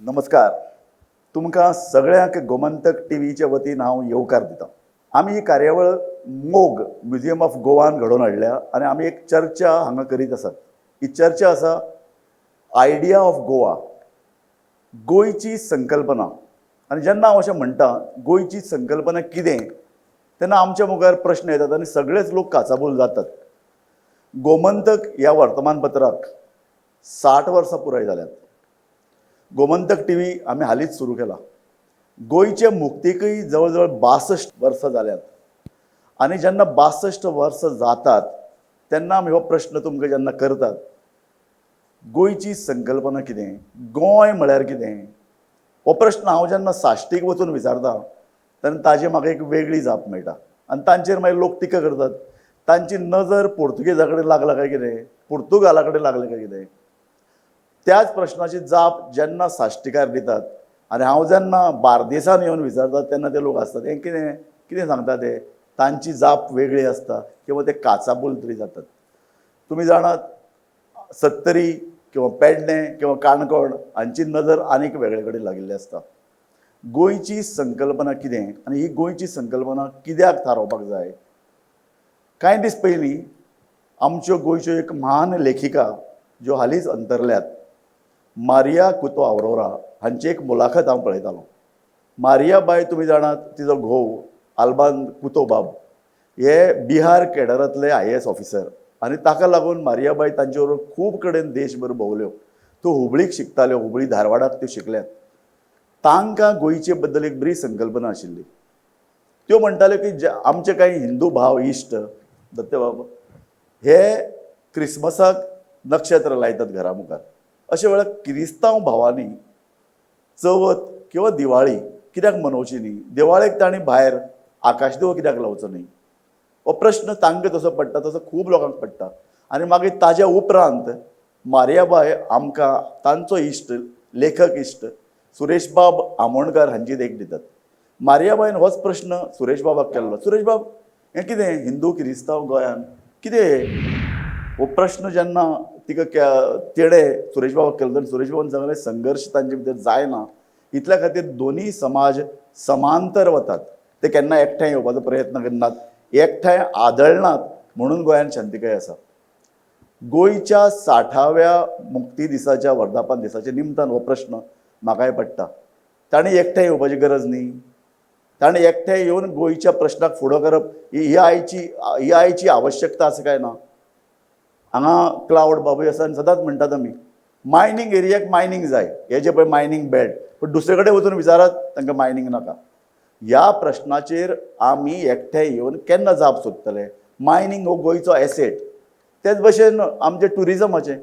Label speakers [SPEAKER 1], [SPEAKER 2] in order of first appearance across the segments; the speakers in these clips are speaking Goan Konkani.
[SPEAKER 1] नमस्कार. तुमकां सगळ्यांक गोमंतक टीव्हीच्या वतीन हांव येवकार दितां. आमी ही कार्यावळ मोग म्युझियम ऑफ गोवान घडोवन हाडल्या आनी आमी एक चर्चा हांगा करीत आसात. ही चर्चा आसा आयडिया ऑफ गोवा, गोंयची संकल्पना. आनी जेन्ना हांव अशें म्हणटा गोंयची संकल्पना कितें, तेन्ना आमच्या मुखार प्रश्न येतात आनी सगळेच लोक काचाबूल जातात. गोमंतक ह्या वर्तमानपत्राक 60 वर्सां पुराय जाल्यात. गोमंतक टी व्ही आमी हालींच सुरू केला. गोंयचे मुक्तीकय जवळ जवळ 62 वर्सां जाल्यात. आनी जेन्ना 62 वर्सां जातात तेन्ना आमी हो प्रश्न तुमकां जेन्ना करतात, गोंयची संकल्पना कितें, गोंय म्हळ्यार कितें, हो प्रश्न हांव जेन्ना साश्टीक वचून विचारता तेन्ना ताजी म्हाका एक वेगळी जाप मेळटा. आनी तांचेर मागीर लोक टिका करतात. तांची नजर पोर्तुगेजा कडेन लागला काय कितें, पुर्तुगाला कडेन लागलें काय कितें. त्याच प्रश्नाची जाप जेन्ना साश्टीकार दितात आनी हांव जेन्ना बार्देसान येवन विचारतात तेन्ना ते लोक आसतात हें कितें कितें सांगता ते, तांची जाप वेगळी आसता किंवा ते काचाबूल तरी जातात. तुमी जाणात, सत्तरी किंवा पेडणें किंवा काणकोण हांची नजर आनीक वेगळे कडेन लागिल्ली आसता. गोंयची संकल्पना कितें आनी ही गोंयची संकल्पना कित्याक थारावपाक जाय. कांय दीस पयलीं आमच्यो गोंयच्यो एक म्हान लेखिका ज्यो हालींच अंतरल्यात, मारिया कुतो आवरोरा, हांची एक मुलाखत हांव पळयतालो. मारिया बाय तुमी जाणात, तिजो घोव आल्बान कुतो बाब हे बिहार केडरांतले IAS officer आनी ताका लागून मारिया बाय तांचे बरोबर खूब कडेन देशभर भोंवल्यो. त्यो हुबळीक शिकताल्यो, हुबळी धारवाडाक त्यो शिकल्यात. तांकां गोंयचे बद्दल एक बरी संकल्पना आशिल्ली. त्यो म्हणटाल्यो की आमचे कांय हिंदू भाव इश्ट दत्तेबाब हे क्रिसमसाक नक्षत्र लायतात घरा मुखार, अशे वेळार किरिस्तांव भावांनी चवथ किंवा दिवाळी कित्याक मनोवची न्ही, दिवाळेक तांणी भायर आकाशदिवो कित्याक लावचो न्ही, हो प्रश्न तांकां जसो पडटा तसो खूब लोकांक पडटा. आनी मागीर ताज्या उपरांत मारियाबाय आमकां तांचो इश्ट, लेखक इश्ट सुरेशबाब आमोणकार हांची देख दितात. मारियाबायन होच प्रश्न सुरेशबाबाक केल्लो, सुरेशबाब हें कितें हिंदू किरिस्तांव गोंयान कितें, हो प्रश्न जेन्ना तिका तेणें सुरेशबाबाक केलो तेन्ना सुरेशबाबान सांगलें संघर्श तांचे भितर जायना, इतल्या खातीर दोनूय समाज समांतर वतात, ते केन्ना एकठांय येवपाचो प्रयत्न करनात, एकठांय आदळनात, म्हणून गोंयान शांतिकाय आसा. गोंयच्या 60व्या मुक्ती दिसाच्या वर्धापन दिसाच्या निमतान हो प्रश्न म्हाकाय पडटा. ताणें एकठांय येवपाची गरज न्ही, ताणें एकठांय येवन गोंयच्या प्रश्नाक फुडो करप ही आयची आवश्यकता आसा काय ना. हांगा क्लावड बाबूय आसा आनी सदांच म्हणटात आमी मायनींग एरियाक मायनींग जाय, हे जे पळय मायनींग बेल्ट, पूण दुसरे कडेन वचून विचारात तांकां मायनींग नाका. ह्या प्रश्नाचेर आमी एकठांय येवन केन्ना जाप सोदतले. मायनींग हो गोंयचो एसेट. तेच भशेन आमचें ट्युरिजमाचें,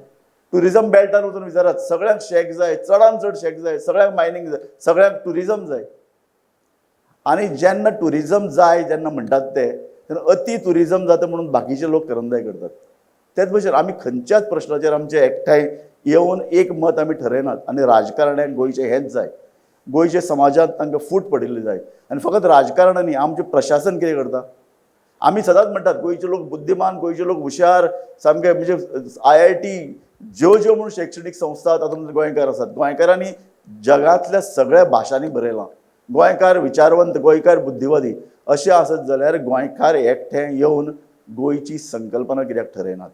[SPEAKER 1] ट्युरिजम बेल्टान वचून विचारात सगळ्यांक शॅक जाय, चडान चड शॅक जाय, सगळ्यांक मायनींग जाय, सगळ्यांक ट्युरिजम जाय. आनी जेन्ना ट्युरिजम जाय जेन्ना म्हणटात ते तेन्ना अती ट्युरिजम जाता म्हणून बाकीचे लोक करंदाय करतात. तेच भशेन आमी खंयच्याच प्रश्नाचेर आमचे एकठांय येवन एक मत आमी ठरयनात. आनी राजकारण्यांक गोंयचें हेंच जाय, गोंयच्या समाजांत तांकां फूट पडिल्ली जाय. आनी फकत राजकारण न्ही, आमचें प्रशासन कितें करता, आमी सदांच म्हणटात गोंयचे लोक बुद्धिमान, गोंयचे लोक हुशार, सामके म्हणजे IIT ज्यो ज्यो म्हणून शैक्षणीक संस्था तातूंत गोंयकार आसात. गोंयकारांनी जगांतल्या सगळ्या भाशांनी बरयलां, गोंयकार विचारवंत, गोंयकार बुद्धिवादी. अशें आसत जाल्यार गोंयकार एकठांय येवन गोंयची संकल्पना कित्याक ठरयनात.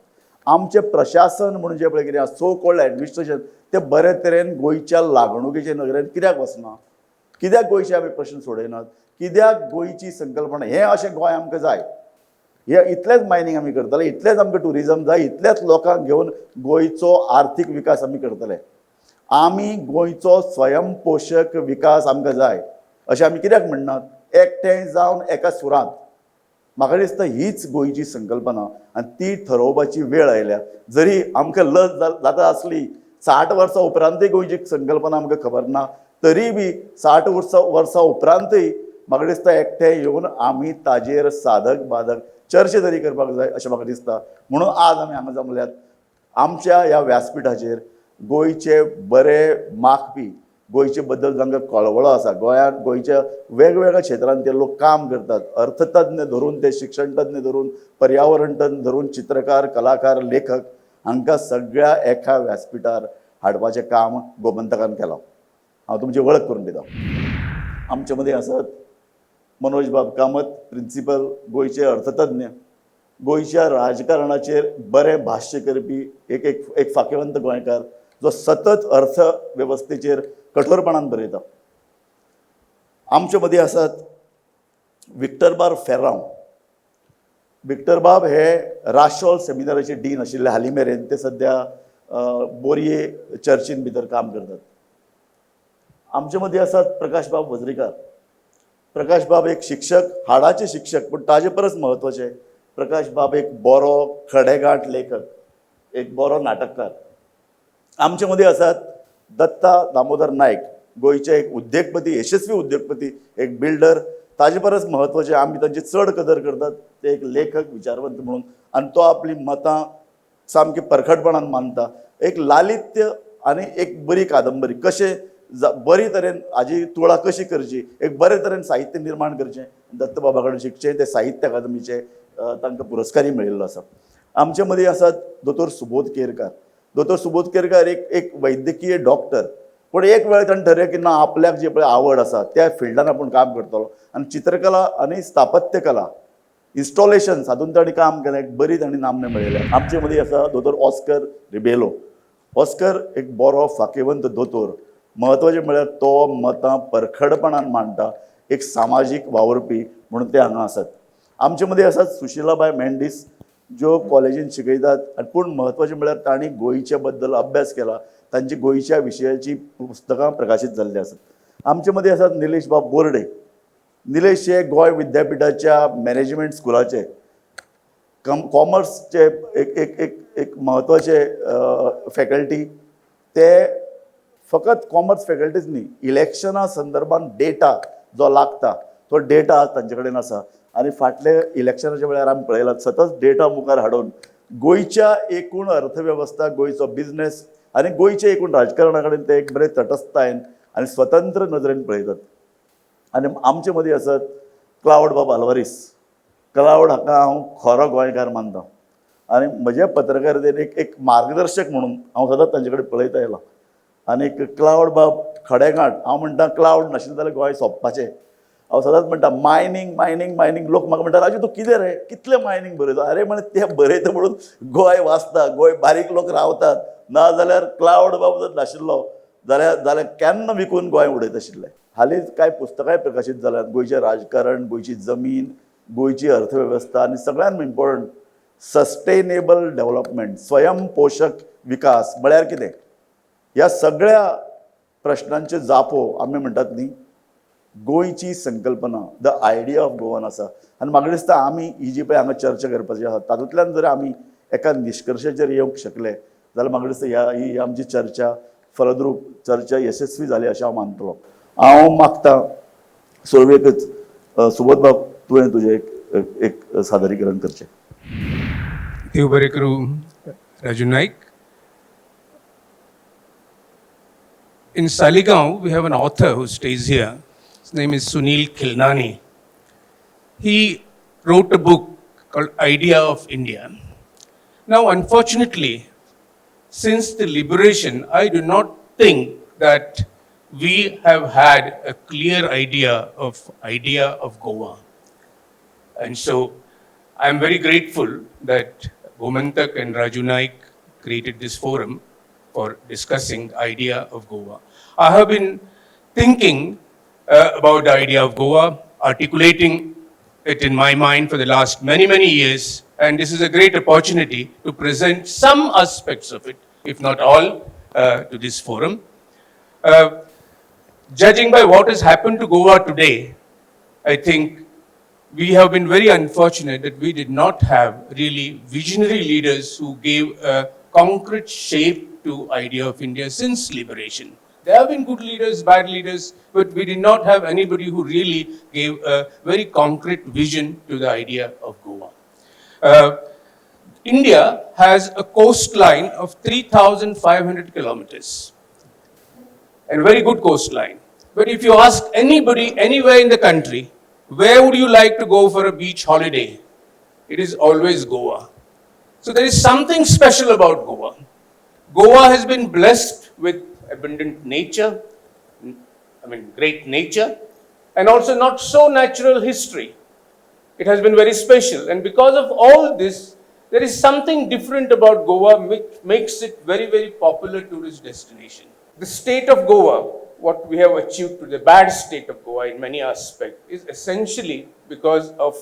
[SPEAKER 1] आमचें प्रशासन म्हणून जें पळय कितें आसा, सो कॉल्ड एडमिनिस्ट्रेशन, तें बरे तरेन गोंयच्या लागणुकेचे नदरेन कित्याक वचना, कित्याक गोंयचे आमी प्रश्न सोडयनात, कित्याक गोंयची संकल्पना हें अशें गोंय आमकां जाय, हे इतलेंच मायनींग आमी करतले, इतलेंच आमकां ट्युरिजम जाय, इतलेंच लोकांक घेवन गोंयचो आर्थीक विकास आमी करतले, आमी गोंयचो स्वयंपोशक विकास आमकां जाय अशें आमी कित्याक म्हणनात. एकठांय जावन एका सुरांत म्हाका दिसता हीच गोंयची संकल्पना आनी ती ठरोवपाची वेळ आयल्या. जरी आमकां लज जाता आसली 60 वर्सां उपरांतय गोंयची संकल्पना आमकां खबर ना, तरी बी 60 वर्सां उपरांतय म्हाका दिसता एकठांय येवन आमी ताजेर साधक बाधक चर्चा तरी करपाक जाय अशें म्हाका दिसता. म्हणून आज आमी हांगा जमल्यात आमच्या ह्या व्यासपिठाचेर गोंयचे बरे मागपी, गोंयचे बद्दल जांकां कळवळो आसा, गोंयांत गोंयच्या वेगवेगळ्या क्षेत्रांत ते लोक काम करतात, अर्थतज्ञ धरून ते शिक्षणतज्ञ धरून पर्यावरण तज्ञ धरून चित्रकार, कलाकार, लेखक हांकां सगळ्या एका व्यासपिठार हाडपाचें काम गोमंतकान केलां. हांव तुमची वळख करून दिता. आमचे मदीं आसात मनोज बाब कामत, प्रिन्सिपल, गोंयचे अर्थतज्ञ, गोंयच्या राजकारणाचेर बरें भाश्य करपी एक एक एक फाकेवंत गोंयकार जो सतत अर्थवेवस्थेचेर कठोरपणान बरयता. आमचे मदीं आसात विक्टर बाब फेर्रांव. विक्टर बाब हे राशोल सेमिनाराचे डीन आशिल्ले हालीं मेरेन. ते सद्या बोरये चर्चीन भितर काम करतात. आमचे मदीं आसात प्रकाश बाब वजरीकार. प्रकाश बाब एक शिक्षक, हाडाचे शिक्षक, पूण ताजे परस म्हत्वाचे प्रकाश बाब एक बरो खडेगांठ लेखक, एक बरो नाटककार. आमचे मदीं आसात दत्ता दामोदर नायक, गोंयचे एक उद्देगपती, यशस्वी उद्देगपती, एक बिल्डर. ताजे परस म्हत्वाचे आमी तांची चड कदर करतात, ते एक लेखक, विचारवंत म्हणून, आनी तो आपली मतां सामकी परखटपणान मानता. एक लालित्य आनी एक बरी कादंबरी कशें बरी तरेन हाजी तुळा कशी करची, एक बरे तरेन साहित्य निर्माण करचें दत्तबाबा कडेन शिकचें. ते साहित्य अकादमीचे तांकां पुरस्कारय मेळिल्लो आसा. आमचे मदीं आसात दोतोर सुबोध केरकार. दोतोर सुबोध केरकार एक एक वैद्यकीय डॉक्टर, पूण एक वेळ ताणें ठरयलें की ना, आपल्याक जी पळय आवड आसा त्या फिल्डान आपूण काम करतलो, आनी चित्रकला आनी स्थापत्यकला, इन्स्टॉलेशन्स हातूंत ताणें काम केलें, एक बरी ताणें नामना मेळयल्या. आमचे मदीं आसा दोतोर ऑस्कर रिबेलो. ऑस्कर एक बरो फाकेवंत दोतोर. म्हत्वाचें म्हळ्यार तो मतां परखडपणान मांडटा, एक सामाजीक वावुरपी म्हणून ते हांगा आसात. आमचे मदीं आसात सुशिलाबाय मेंडीस, ज्यो कॉलेजीन शिकयतात, आनी पूण म्हत्वाचें म्हळ्यार तांणी गोंयच्या बद्दल अभ्यास केला, तांची गोंयच्या विशयाची पुस्तकां प्रकाशीत जाल्लीं आसात. आमचे मदीं आसात निलेश बाब बोर्डे. निलेश हे गोंय विद्यापिठाच्या मॅनेजमेंट स्कुलाचे कॉमर्सचे एक एक एक एक म्हत्वाचे फॅकल्टी. ते फकत कॉमर्स फॅकल्टीच न्ही, इलेक्शना संदर्भान डेटा जो लागता तो डेटा आज तांचे कडेन आसा. आनी फाटले इलेक्शनाच्या वेळार आमी पळयलां, सतत डेटा मुखार हाडून गोंयच्या एकूण अर्थवेवस्था, गोंयचो बिजनेस आनी गोंयच्या एकूण राजकारणा कडेन ते एक बरे तटस्थतायेन आनी स्वतंत्र नदरेन पळयतात. आनी आमचे मदीं आसत क्लावड बाब आल्वारीस. क्लावड हाका हांव खरो गोंयकार मानता आनी म्हज्या पत्रकारितेन एक एक मार्गदर्शक म्हणून हांव सदांच तांचे कडेन पळयत आयलां. आनी क्लावड बाब खडेगांठ, हांव म्हणटा क्लावड नाशिल्लें जाल्यार गोंय सोंपपाचें. हांव सदांच म्हणटा मायनींग मायनींग मायनींग. लोक म्हाका म्हणटा, राजू तूं कितें रे, कितलें मायनींग बरयता? अरे म्हणे तें बरयता म्हणून गोंय वाचता, गोंय बारीक लोक रावतात, ना जाल्यार क्लावड बाब जर नाशिल्लो जाल्यार केन्ना विकून गोंय उडयत आशिल्लें. हालींच कांय पुस्तकांय प्रकाशीत जाल्यात, गोंयचें राजकारण, गोंयची जमीन, गोंयची अर्थवेवस्था आनी सगळ्यांत इम्पॉर्टंट सस्टेनेबल डेव्हलपमेंट, स्वयंपोशक विकास म्हळ्यार कितें, ह्या सगळ्या प्रश्नांच्यो जापो आमी म्हणटात न्ही गोंयची संकल्पना, the idea of Goan आसा. आनी म्हाका दिसता आमी ही जी पळय हांगा चर्चा करपाची आसा तातूंतल्यान जर आमी एका निश्कर्शाचेर येवंक शकले जाल्यार म्हाका दिसता ही आमची चर्चा फलद्रूप चर्चा यशस्वी जाली अशें हांव मानतलो. हांव मागता सुरवेकच सुबोध बाब, तुवें तुजें एक एक सादरीकरण करचें.
[SPEAKER 2] देव बरें करूं Raju Naik. In Saligao, we have an author who stays here. His name is Sunil Khilnani. He wrote a book called Idea of India. Now, unfortunately, since the liberation, I do not think that we have had a clear idea of Goa. And so I am very grateful that Gomantak and Raju Naik created this forum for discussing the idea of Goa. I have been thinking about the idea of Goa, articulating it in my mind for the last many, many years, and this is a great opportunity to present some aspects of it, if not all, to this forum. Judging by what has happened to Goa today, I think we have been very unfortunate that we did not have really visionary leaders who gave a concrete shape to idea of India since liberation. There have been good leaders, bad leaders, but we did not have anybody who really gave a very concrete vision to the idea of Goa. India has a coastline of 3,500 kilometers and very good coastline. But if you ask anybody anywhere in the country, where would you like to go for a beach holiday? It is always Goa. So there is something special about Goa. Goa has been blessed with abundant nature, I mean, great nature, and also not so natural history. It has been very special. And because of all this, there is something different about Goa which makes it very, very popular tourist destination. The state of Goa, what we have achieved to the bad state of Goa in many aspects, is essentially because of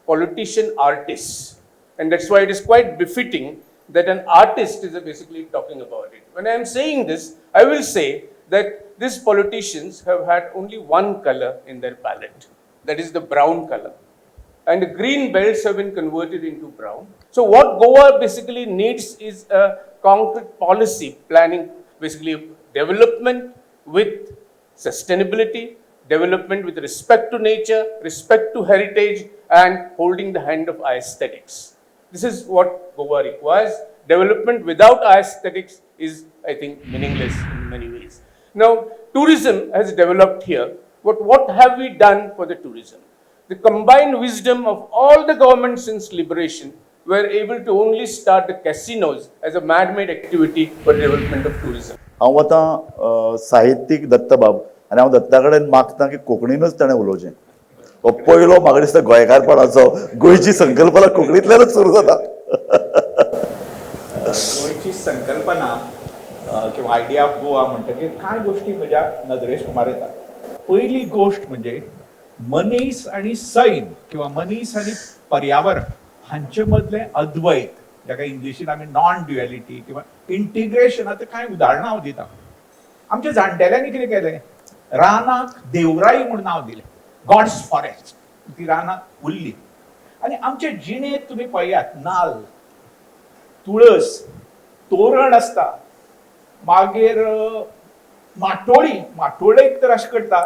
[SPEAKER 2] politician artists. And that's why it is quite befitting that an artist is basically talking about it. When I am saying this, I will say that these politicians have had only one color in their palette, that is the brown color. And the green belts have been converted into brown. So what Goa basically needs is a concrete policy planning, basically development with sustainability, development with respect to nature, respect to heritage, and holding the hand of aesthetics. This is what Goa requires. Development without aesthetics is, I think, meaningless in many ways. Now, tourism has developed here, but what have we done for the tourism? The combined wisdom of all the governments since liberation were able to only start the casinos as a man-made activity for development of tourism.
[SPEAKER 1] हांव वतां साहित्यीक दत्तबाब आनी हांव दत्ता कडेन मागता की कोंकणीनूच ताणें उलोवचें. हो पयलो म्हाका दिसता गोंयकारपणाचो, गोंयची संकल्पना कोंकणींतल्यानूच सुरू जाता.
[SPEAKER 3] गोंयची संकल्पना किंवा आयडिया ऑफ गोवा म्हणटकीर कांय गोश्टी म्हज्या नदरे सुमार येतात. पयली गोश्ट म्हणजे मनीस आनी सैम किंवा मनीस आनी पर्यावरण हांचे मदलें अद्वैत, जाका इंग्लिशीन आमी नॉन ड्युएलिटी किंवा इंटिग्रेशन. आतां कांय उदाहरणां हांव दिता. आमच्या जाणटेल्यांनी कितें केलें, रानाक देवराई म्हूण नांव दिलें, गॉड्स फॉरेस्ट. ती रानां उरली. आनी आमचे जिणेंत तुमी पळयात, नाल्ल, तुळस, तोरण आसता, मागीर माटोळी. माटोळेक तर अशें करता,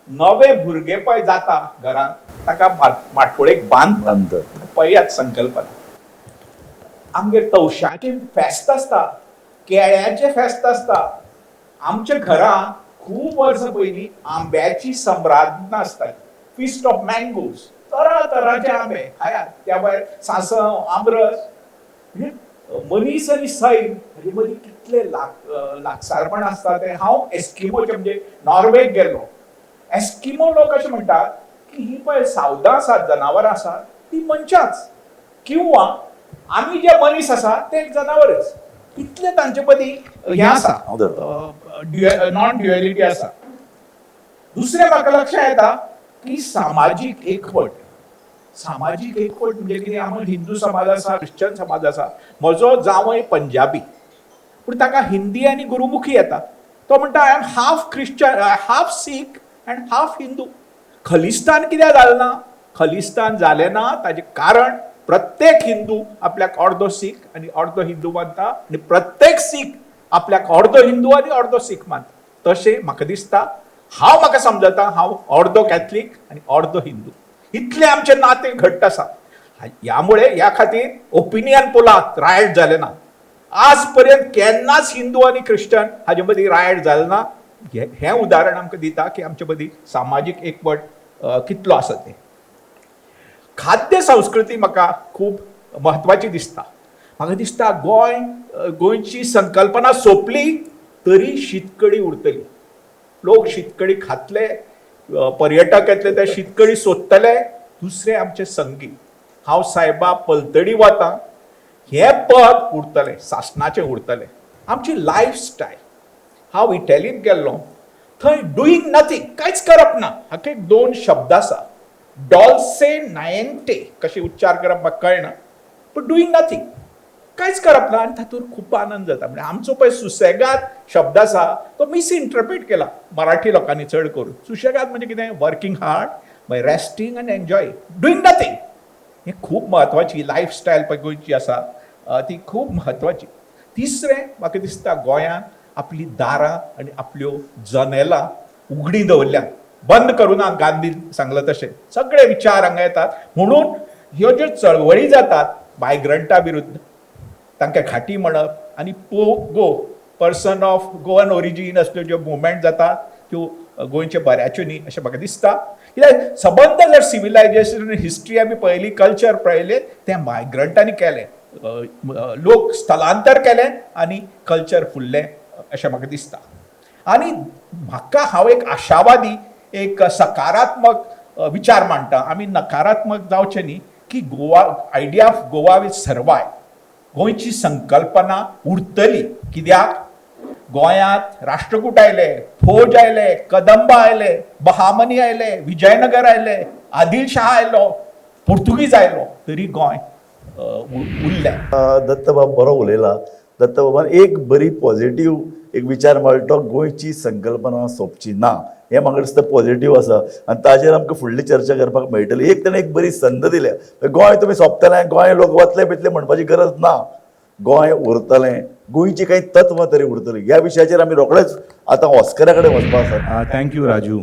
[SPEAKER 3] नवे भुरगे पळय जाता घरांत, ताका माटोळेक बांदता. पळयात संकल्पना. आमगेर तवशाचें फेस्त आसता, केळ्याचें फेस्त आसता. आमच्या घरां खूब वर्सां पयलीं आंब्याची सम्राज्ञा आसताली, फिस्ट ऑफ मँगोज. तरा तरांचे आंबे खायात, त्या भायर सांसव, आमरस. मनीस आनी सैम हाजे मदीं कितले लागसारपण आसता तें. हांव एस्किमोचे म्हणजे नॉर्वेक गेल्लो. एस्किमो लोक अशें म्हणटात की ही पळय सावदां आसात, जनावरां आसात, ती मनशांच, किंवा आमी जे मनीस आसा ते एक जनावरच. इतलें तांचे मदीं हें आसा, नॉन ड्युएलिटी आसा. दुसरें म्हाका लक्षांत येता की सामाजीक एकवट. सामाजीक एकवट म्हणजे कितें, आमी हिंदू समाज आसा, क्रिश्चन समाज आसा. म्हजो जांवय पंजाबी, पूण ताका हिंदी आनी गुरुमुखी येता. तो म्हणटा, I am half Christian, half Sikh and half Hindu. Khalistan कित्याक जालें ना? खलिस्तान जालें ना ताजें कारण प्रत्येक हिंदू आपल्याक अर्दो सीख आनी अर्दो हिंदू मानता, आनी प्रत्येक सीख आपल्याक अर्दो हिंदू आनी अर्दो सीख मानता. तशें म्हाका दिसता, हांव म्हाका समजता, हांव अर्दो कॅथलीक आनी अर्दो हिंदू. इतलें आमचें नातें घट्ट आसा. ह्या मुळे ह्या खातीर ओपिनियन पोलात रायट जालें ना. आज पर्यंत केन्नाच हिंदू आनी क्रिश्चन हाजे मदीं रायट जालें ना. हें उदाहरण आमकां दिता की आमचे मदीं सामाजीक एकवट कितलो आसा तें. खाद्य संस्कृती म्हाका खूब म्हत्वाची दिसता. म्हाका दिसता गोंय, गोंयची संकल्पना सोंपली तरी शीतकडी उरतली. लोक शीतकडी खातले, पर्यटक येतले ते शीतकडी सोदतले. दुसरें आमचें संगीत, हांव सायबा पलतडी वता हें पद उरतलें, सासणाचें उरतलें. आमची लायफस्टायल, हांव इटलींत गेल्लो, थंय डुईंग नथींग, कांयच करप ना, हाका एक दोन शब्द आसा, डॉल्से नायन्टे, कशें उच्चार करप म्हाका कळना, पूण डुईंग नथींग, कांयच करप ना, आनी तातूंत खूब आनंद जाता. म्हणजे आमचो पळय सुसेगाद शब्द आसा तो मिसइंटरप्रेट केला मराठी लोकांनी चड करून. सुशेगाद म्हणजे कितें? वर्किंग हार्ड, मागीर resting and enjoy, doing nothing. हें खूब म्हत्वाची लायफस्टायल पळय गोंयची आसा ती खूब म्हत्वाची. तिसरें म्हाका दिसता गोंयांत आपली दारां आनी आपल्यो जनेलां उगडीं दवरल्यात, बंद करूं ना. गांधीन सांगलां तशें सगळे विचार हांगा येतात. म्हणून ह्यो ज्यो चळवळी जातात मायग्रंटा विरुद्ध, तांकां घाटी म्हणप आनी POGO, person of Goan origin असल्यो ज्यो मुवमेंट जातात त्यो गोंयचे बऱ्याच्यो न्ही अशें म्हाका दिसता. कित्याक सबंद जर सिविलायजेशन हिस्ट्री आमी पळयली, कल्चर पळयलें, तें मायग्रंटांनी केलें, लोक स्थलांतर केलें आनी कल्चर फुल्लें अशें म्हाका दिसता. आनी म्हाका हांव एक आशावादी, एक सकारात्मक विचार मांडटा. आमी नकारात्मक जावचे न्ही की Goa, idea of Goa will survive. गोंयची संकल्पना उरतली. कित्याक गोंयांत राष्ट्रकूट आयले, फौज आयले, कदंबा आयले, बहामनी आयले, विजयनगर आयले, आदिलशाह आयलो, पुर्तुगीज आयलो, तरी गोंय उरलें.
[SPEAKER 1] दत्तबाब बरो उलयला. दत्तबाबान एक बरी पॉझिटिव्ह एक विचार मांडलो, तो गोंयची संकल्पना सोंपची ना, हें म्हाका दिसता पॉझिटिव्ह आसा आनी ताजेर आमकां फुडली चर्चा करपाक मेळटली. एक ताणें एक बरी संद दिल्या. गोंय तुमी सोंपतलें, गोंय लोक वतले बितले म्हणपाची गरज ना, गोंय उरतलें, गोंयची कांय तत्वां तरी उरतलीं. ह्या विशयाचेर आमी रोखडेच आतां ऑस्करा कडेन वचपा आसा.
[SPEAKER 4] Thank you Raju.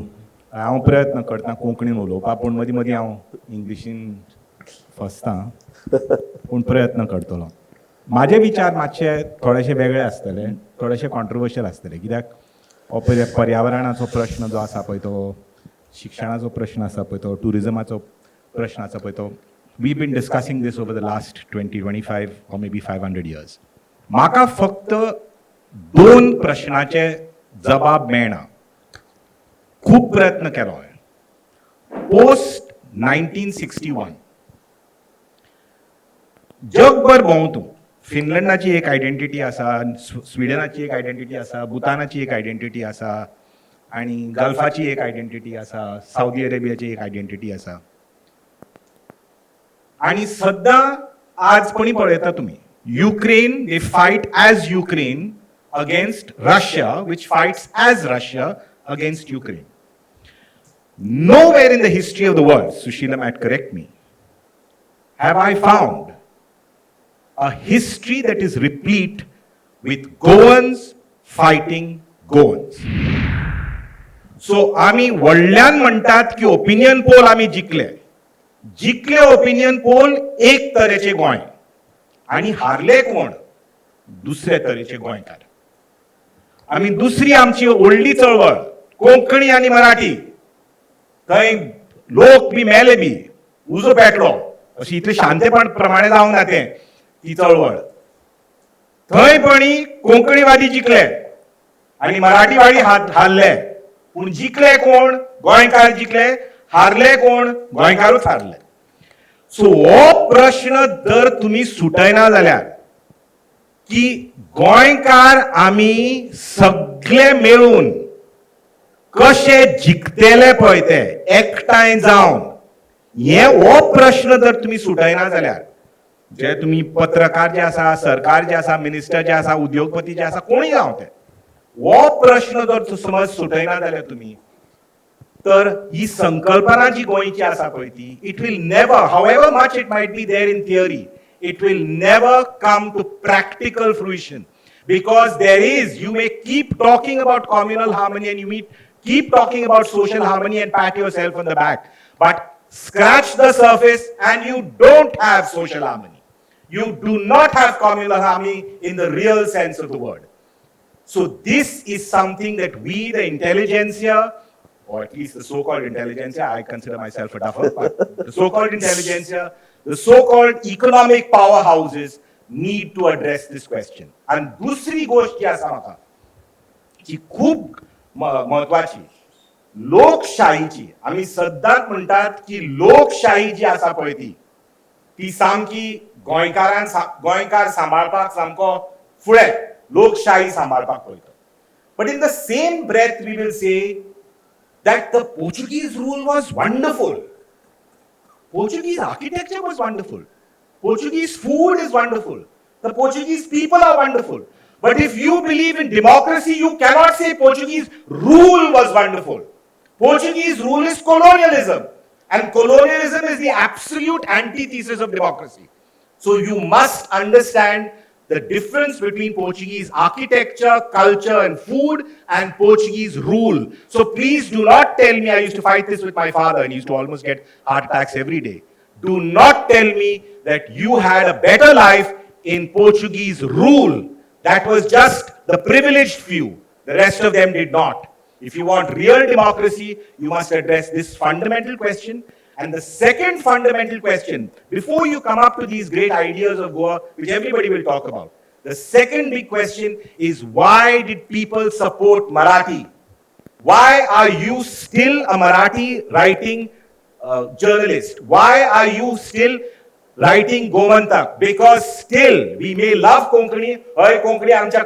[SPEAKER 4] हांव प्रयत्न करता कोंकणीन उलोवपाक, पूण मदीं मदीं हांव इंग्लिशीन फसता, पूण प्रयत्न करतलो. म्हाजे विचार मातशे थोडेशे वेगळे आसतले, थोडेशे कॉन्ट्रोवर्शियल आसतले, कित्याक हो पर्यावरणाचो प्रश्न जो आसा पळय, तो शिक्षणाचो प्रश्न आसा पळय, तो ट्युरिजमाचो प्रश्न आसा पळय, तो we been discussing this over the last 20, 25 or maybe 500 years. म्हाका फक्त दोन प्रश्नाचे जबाब मेळना. खूब प्रयत्न केलो हांवें. पोस्ट 1961 जगभर भोंव तूं, फिनलंडाची एक आयडेंटिटी आसा, स्विडनाची एक आयडेंटिटी आसा, भूतानाची एक आयडेंटिटी आसा, आनी गल्फाची एक आयडेंटिटी आसा, सावदी अरेबियाची एक आयडेंटिटी आसा. आनी सद्दां आज कोणी पळयता तुमी, Ukraine, they fight as Ukraine against Russia, which fights as Russia against Ukraine. Nowhere in the history of the world, Sushila might correct me, have I found a history that is replete with Goans fighting Goans. So आमी व्हडल्यान म्हणटात की ओपिनियन पोल आमी जिखले, जिखले ओपिनियन पोल एक तरेचे गोंय, आनी हारले कोण? दुसरे तरेचे गोंयकार. आमी दुसरी आमची व्हडली चळवळ कोंकणी आनी मराठी, थंय लोक बी मेले बी, उजो पेटलो, अशी इतले शांतेपण प्रमाणे जावंक ना तें ती चळवळ. थंय पणी कोंकणीवादी जिखले आनी मराठीवादी हारले. पूण जिखले कोण? गोंयकार जिखले. हारले कोण? गोंयकारूच हारले. सो हो प्रश्न जर तुमी सुटयना जाल्यार की गोंयकार आमी सगळे मेळून कशे जिखतले पळय ते एकठांय जावन, हे हो प्रश्न जर तुमी सुटयना जाल्यार, जे तुमी पत्रकार जे आसा, सरकार जे आसा, मिनिस्टर जे आसा, उद्योगपती जे आसा, कोणूय जावं ते, हो प्रश्न जर समज सुटयना जाल्यार तुमी, तर ही संकल्पना जी गोंयची आसा पळय ती, it will never, however much it might be there in theory, it will never come to practical fruition, because there is, you may keep talking about communal harmony and you may keep talking about social harmony and pat yourself on the back, but scratch the surface and you don't have social harmony. You do not have communal harmony in the real sense of the word. So this is something that we, the intelligentsia, or at least the so-called intelligentsia, I consider myself a duffer, but the so-called intelligentsia, the so-called economic powerhouses need to address this question. आणि दुसरी गोष्ट जी आसा म्हाका जी खूब म्हत्वाची, लोकशाहीची, आमी सद्दांच म्हणटात की लोकशाही जी आसा पळय ती ती सामकी गोंयकारान गोंयकार सांबाळपाक सामको फुडें, लोकशाही सांबाळपाक पळयता. But in the same breath we will say that the Portuguese rule was wonderful. Portuguese architecture was wonderful. Portuguese food is wonderful. The Portuguese people are wonderful. But if you believe in democracy, you cannot say Portuguese rule was wonderful. Portuguese rule is colonialism. And colonialism is the absolute antithesis of democracy. So you must understand the difference between Portuguese architecture, culture, and food and Portuguese rule. So please do not tell me, I used to fight this with my father and he used to almost get heart attacks every day. Do not tell me that you had a better life in Portuguese rule. That was just the privileged few. The rest of them did not. If you want real democracy, you must address this fundamental question. And the second fundamental question, before you come up to these great ideas of Goa, which everybody will talk about, The second big question is, why did people support Marathi? Why are you still a Marathi writing journalist? Why are you still writing Gomantak? Because still we may love Konkani, हय कोंकणी आमच्या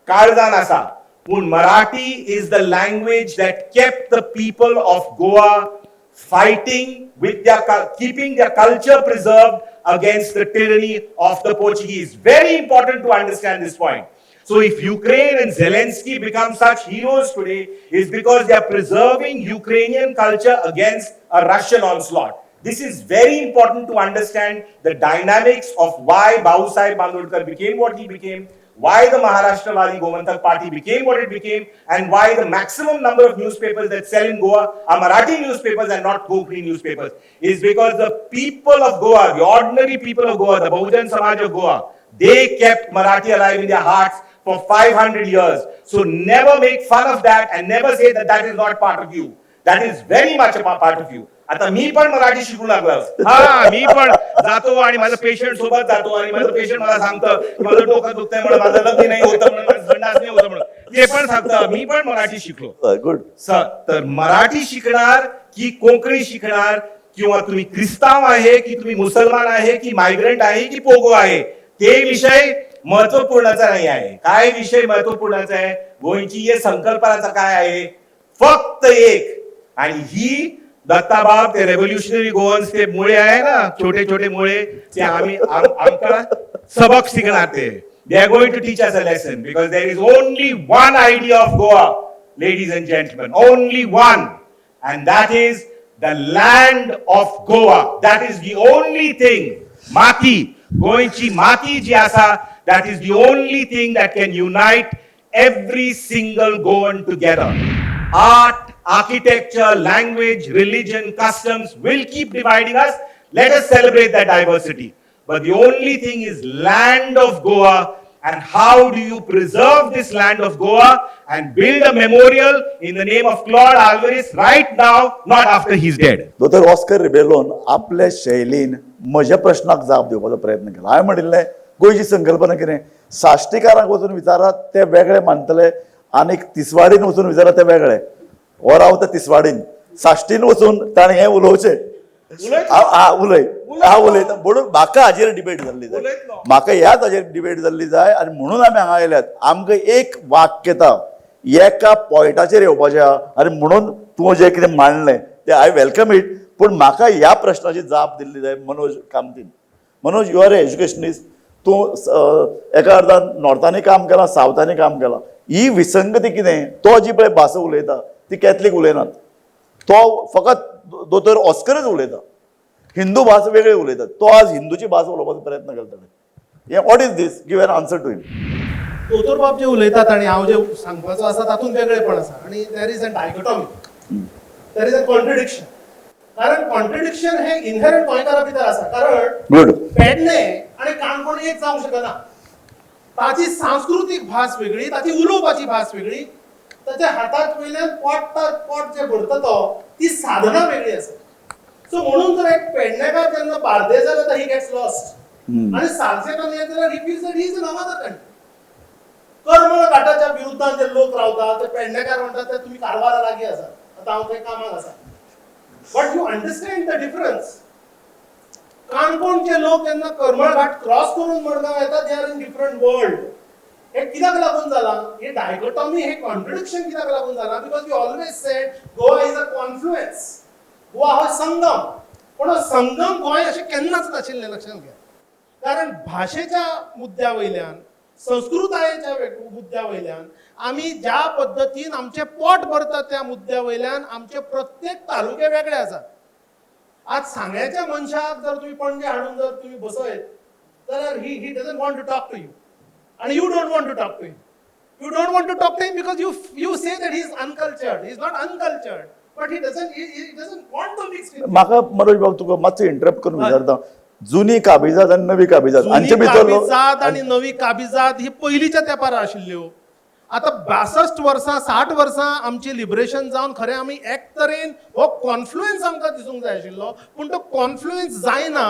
[SPEAKER 4] काळजान आसा, पूण Marathi is the language that kept the people of Goa fighting with their, keeping their culture preserved against the tyranny of the Portuguese. Very important to understand this point. So if Ukraine and Zelensky become such heroes today, is because they are preserving Ukrainian culture against a Russian onslaught. This is very important to understand the dynamics of why Bhausaheb Bandodkar became what he became, why the Maharashtrawadi Gomantak Party became what it became, and why the maximum number of newspapers that sell in Goa are Marathi newspapers and not Konkani newspapers, is because the people of Goa, the ordinary people of Goa, the Bahujan Samaj of Goa, they kept Marathi alive in their hearts for 500 years. So never make fun of that and never say that that is not part of you. That is very much a part of you. आता मी पण मराठी शिकू लागलो. हा, मी पण जातो आणि माझं पेशंट सोबत जातो आणि माझं पेशंट मला सांगतं की माझं डोकं दुखतंय म्हणून, माझं लग्न नाही होतं म्हणून, माझं संडास नाही होतं म्हणून, ते पण सांगतं मी पण मराठी शिकलो.
[SPEAKER 1] गुड.
[SPEAKER 4] तर मराठी शिकणार की कोकणी शिकणार, किंवा तुम्ही क्रिस्ताव आहे की तुम्ही मुसलमान आहे की मायग्रंट आहे की पोगो आहे, ते विषय महत्वपूर्णचा नाही आहे. काय विषय महत्वपूर्णचा आहे? गोंयची हे संकल्पनाचा काय आहे? फक्त एक, आणि ही दत्ताबाब ते रेव्होल्युशनरी गोवन्स ते मुळे आहे ना, छोटे छोटे मुळे, ते आम्ही आमकां सबक शिकणार ते. They are going to teach us a lesson because there is only one idea of Goa, ladies and gentlemen, only one, and that is the land of Goa. That is the only thing. माती, गोंयची माती जी आसा, that is the only thing that can unite every single Goan together. Art, architecture, language, religion, customs will keep dividing us. Let us celebrate that diversity. But the only thing is land of Goa, and how do you preserve this land of Goa and build a memorial in the name of Claude Alvares right now, not after he's dead.
[SPEAKER 1] दोतोर ऑस्कर रिबेलोन आपल्या शैलीन म्हज्या प्रश्नाक जाप दिवपाचो प्रयत्न केला. हांवें म्हणिल्लें गोंयची संकल्पना कितें, साश्टीकारांक वचून विचारात ते वेगळे मानतले आनी तिसवाडीन वचून विचारात ते वेगळे. हो रावता तिसवाडीन, साश्टीन वचून ताणें हें उलोवचें. हा उलय, हा उलयता म्हणून म्हाका हाजेर डिबेट जाल्ली जाय, म्हाका ह्याच हाजेर डिबेट जाल्ली जाय आनी म्हणून आमी हांगा आयल्यात. आमकां एक वाक्यता एका पॉयंटाचेर येवपाचें आहा आनी म्हणून तूं जें कितें मांडलें तें I welcome it, पूण म्हाका ह्या प्रश्नाची जाप दिल्ली जाय Manoj कामतीन. Manoj, you are a educationist, तूं एका अर्दान नॉर्थांनी काम केलां, सावथांनी काम केलां. ही विसंगती कितें? तो जी पळय भास उलयता ती कॅथलीक उलयनात, तो फकत दोतोर ऑस्करच उलयता. हिंदू भास वेगळी उलयतात, तो आज हिंदूची भास उलोवपाचो प्रयत्न करता. हे what is this? Give an answer to him.
[SPEAKER 5] दोतोरबाब जे उलयतात आनी हांव जे सांगपाचो आसा तातूंत वेगळेपण आसा आनी there is a dichotomy, there is a contradiction. कारण कॉन्ट्रडिक्शन हे इनहेरंट गोंयकारा भितर आसा, कारण
[SPEAKER 1] गुड.
[SPEAKER 5] पेडणे आनी काणकोण एक जावंक शकना. ताची सांस्कृतीक भास वेगळी, ताची उलोवपाची भास वेगळी, ताच्या हातात वयल्यान पोट पोट जे भरता तो ती साधना वेगळी आसा. सो म्हणून जर एक पेडणेकार जेन्ना बार्देजात येता, he gets lost, आनी सालसेटान येत जाल्यार he feels that he is in another country. Karmal घाटाच्या विरुद्धान जे लोक रावतात ते पेडणेकार म्हणटात ते तुमी कारवारा लागीं आसात, आतां हांव थंय कामाक आसा. But you understand the difference. काणकोणचे लोक जेन्ना करमळ घाट क्रॉस करून मडगांव येतात, they are in different world. हे कित्याक लागून जाला हे डायकोटॉमी, हे कॉन्ट्रडिक्शन कित्याक लागून जाला? Because we always said Goa is a confluence, Goa हो संगम. पण हो संगम गोंय अशें केन्नाच नाशिल्लें, लक्षांत घ्या. कारण भाशेच्या मुद्द्या वयल्यान, संस्कृतायेच्या मुद्द्या वयल्यान, आमी ज्या पद्दतीन आमचें पोट भरता त्या मुद्द्या वयल्यान आमचे प्रत्येक तालुके वेगळे आसात. आज सांग्याच्या मनशाक जर तुमी पणजे हाडून जर तुमी बसयत जाल्यार he doesn't want to talk to you आनी you don't want to talk to him. You don't want to talk to him because you say that he is uncultured. He is not uncultured, but he doesn't want to mix with.
[SPEAKER 1] म्हाका मनोज बाब तुका मातसो इंटरप्ट करून विचारता, जुनी काबिजाद आनी नवी काबिजाद हांचे भितर
[SPEAKER 5] काबिजाद आनी नवी काबिजाद ही पयलींच्या तेंपार आशिल्ल्यो. आतां 62 वर्सां, 60 वर्सां आमची लिबरेशन जावन खरें आमी एक तरेन हो कॉन्फ्लुएन्स आमकां दिसूंक जाय आशिल्लो, पूण तो कॉन्फ्लुएन्स जायना.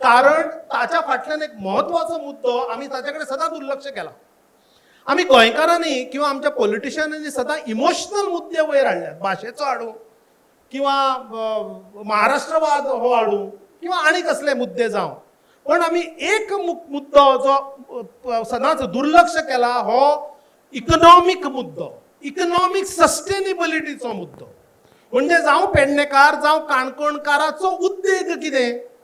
[SPEAKER 5] कारण ताच्या फाटल्यान एक म्हत्वाचो मुद्दो आमी ताच्या कडेन सदांच दुर्लक्ष केलां. आमी गोंयकारांनी किंवा आमच्या पॉलिटिशियनांनी सदां इमोशनल मुद्दे वयर हाडल्यात, भाशेचो हाडूं किंवा महाराष्ट्रवाद हो हाडूं किंवा आनी कसले मुद्दे जावं, पण आमी एक मुद्दो जो सदांच दुर्लक्ष केला हो इकनॉमीक मुद्दो, इकनॉमीक सस्टेनेबिलिटीचो मुद्दो. म्हणजे जावं पेडणेकार जावं काणकोणकाराचो उद्देग कितें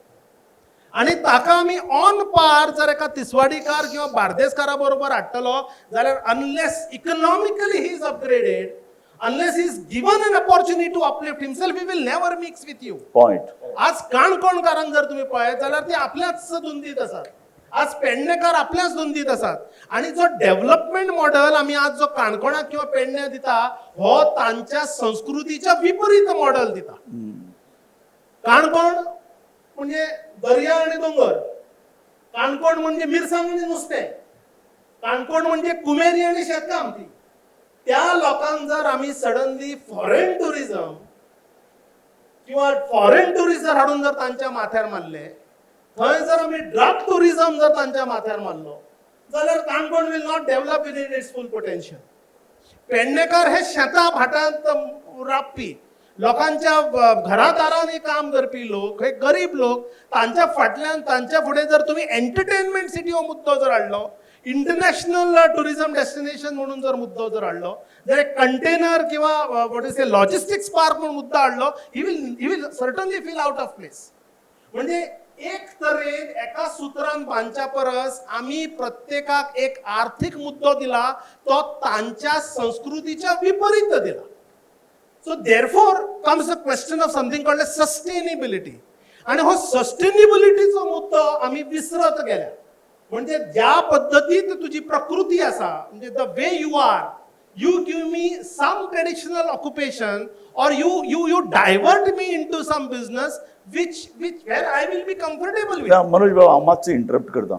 [SPEAKER 5] आनी ताका आमी ऑन पार जर एका तिसवाडीकार किंवा बार्देसकारा बरोबर हाडटलो जाल्यार unless economically he is upgraded, unless he is given an opportunity to uplift himself, he will never mix with you.
[SPEAKER 1] Point.
[SPEAKER 5] आज काणकोणकारांक जर तुमी पळयत जाल्यार ते आपल्याच धुंदीत आसात, आज पेडणेकार आपल्याच धुंदीत आसात. आनी जो डेव्हलपमेंट मॉडल आमी आज जो काणकोणाक किंवा पेडण्या दिता हो तांच्या संस्कृतीच्या विपरीत मॉडल दिता. काणकोण म्हणजे दर्या आनी दोंगर, काणकोण म्हणजे मिरसांग आनी नुस्तें, काणकोण म्हणजे कुमेरी आनी शेतकामती. त्या लोकांक जर आमी सडनली फॉरेन टुरिजम किंवा फॉरेन टुरिस्ट जर हाडून जर तांच्या माथ्यार मारले, थंय जर आमी ड्रग टुरिजम जर तांच्या माथ्यार मारलो जाल्यार Canacona will not develop within its full potential. Pednekar हे शेतां भाटांत राबपी लोकांच्या घरा दारांनी काम करपी लोक, हे गरीब लोक, तांच्या फाटल्यान तांच्या फुडें जर तुमी एंटरटेनमेंट सिटी हो मुद्दो जर हाडलो, इंटरनॅशनल टुरिजम डेस्टिनेशन म्हणून जर मुद्दो जर हाडलो, जर एक कंटेनर किंवा what is a logistics park म्हणून मुद्दो हाडलो, he will certainly feel out of place. म्हणजे एक तरेन एका सुत्रान बांदच्या परस आमी प्रत्येकाक एक आर्थीक मुद्दो दिला तो तांच्या संस्कृतीच्या विपरीत दिला. So therefore comes the question of something called sustainability. आनी हो सस्टेनेबिलिटीचो मुद्दो आमी विसरत गेल्या. म्हणजे ज्या पद्दतीत तुजी प्रकृती आसा, म्हणजे the way you are, you give me some traditional occupation or you you you divert me into some business which which where I will be comfortable with.
[SPEAKER 1] Manoj बाबू, हांव मातसो इंटरप्ट करता.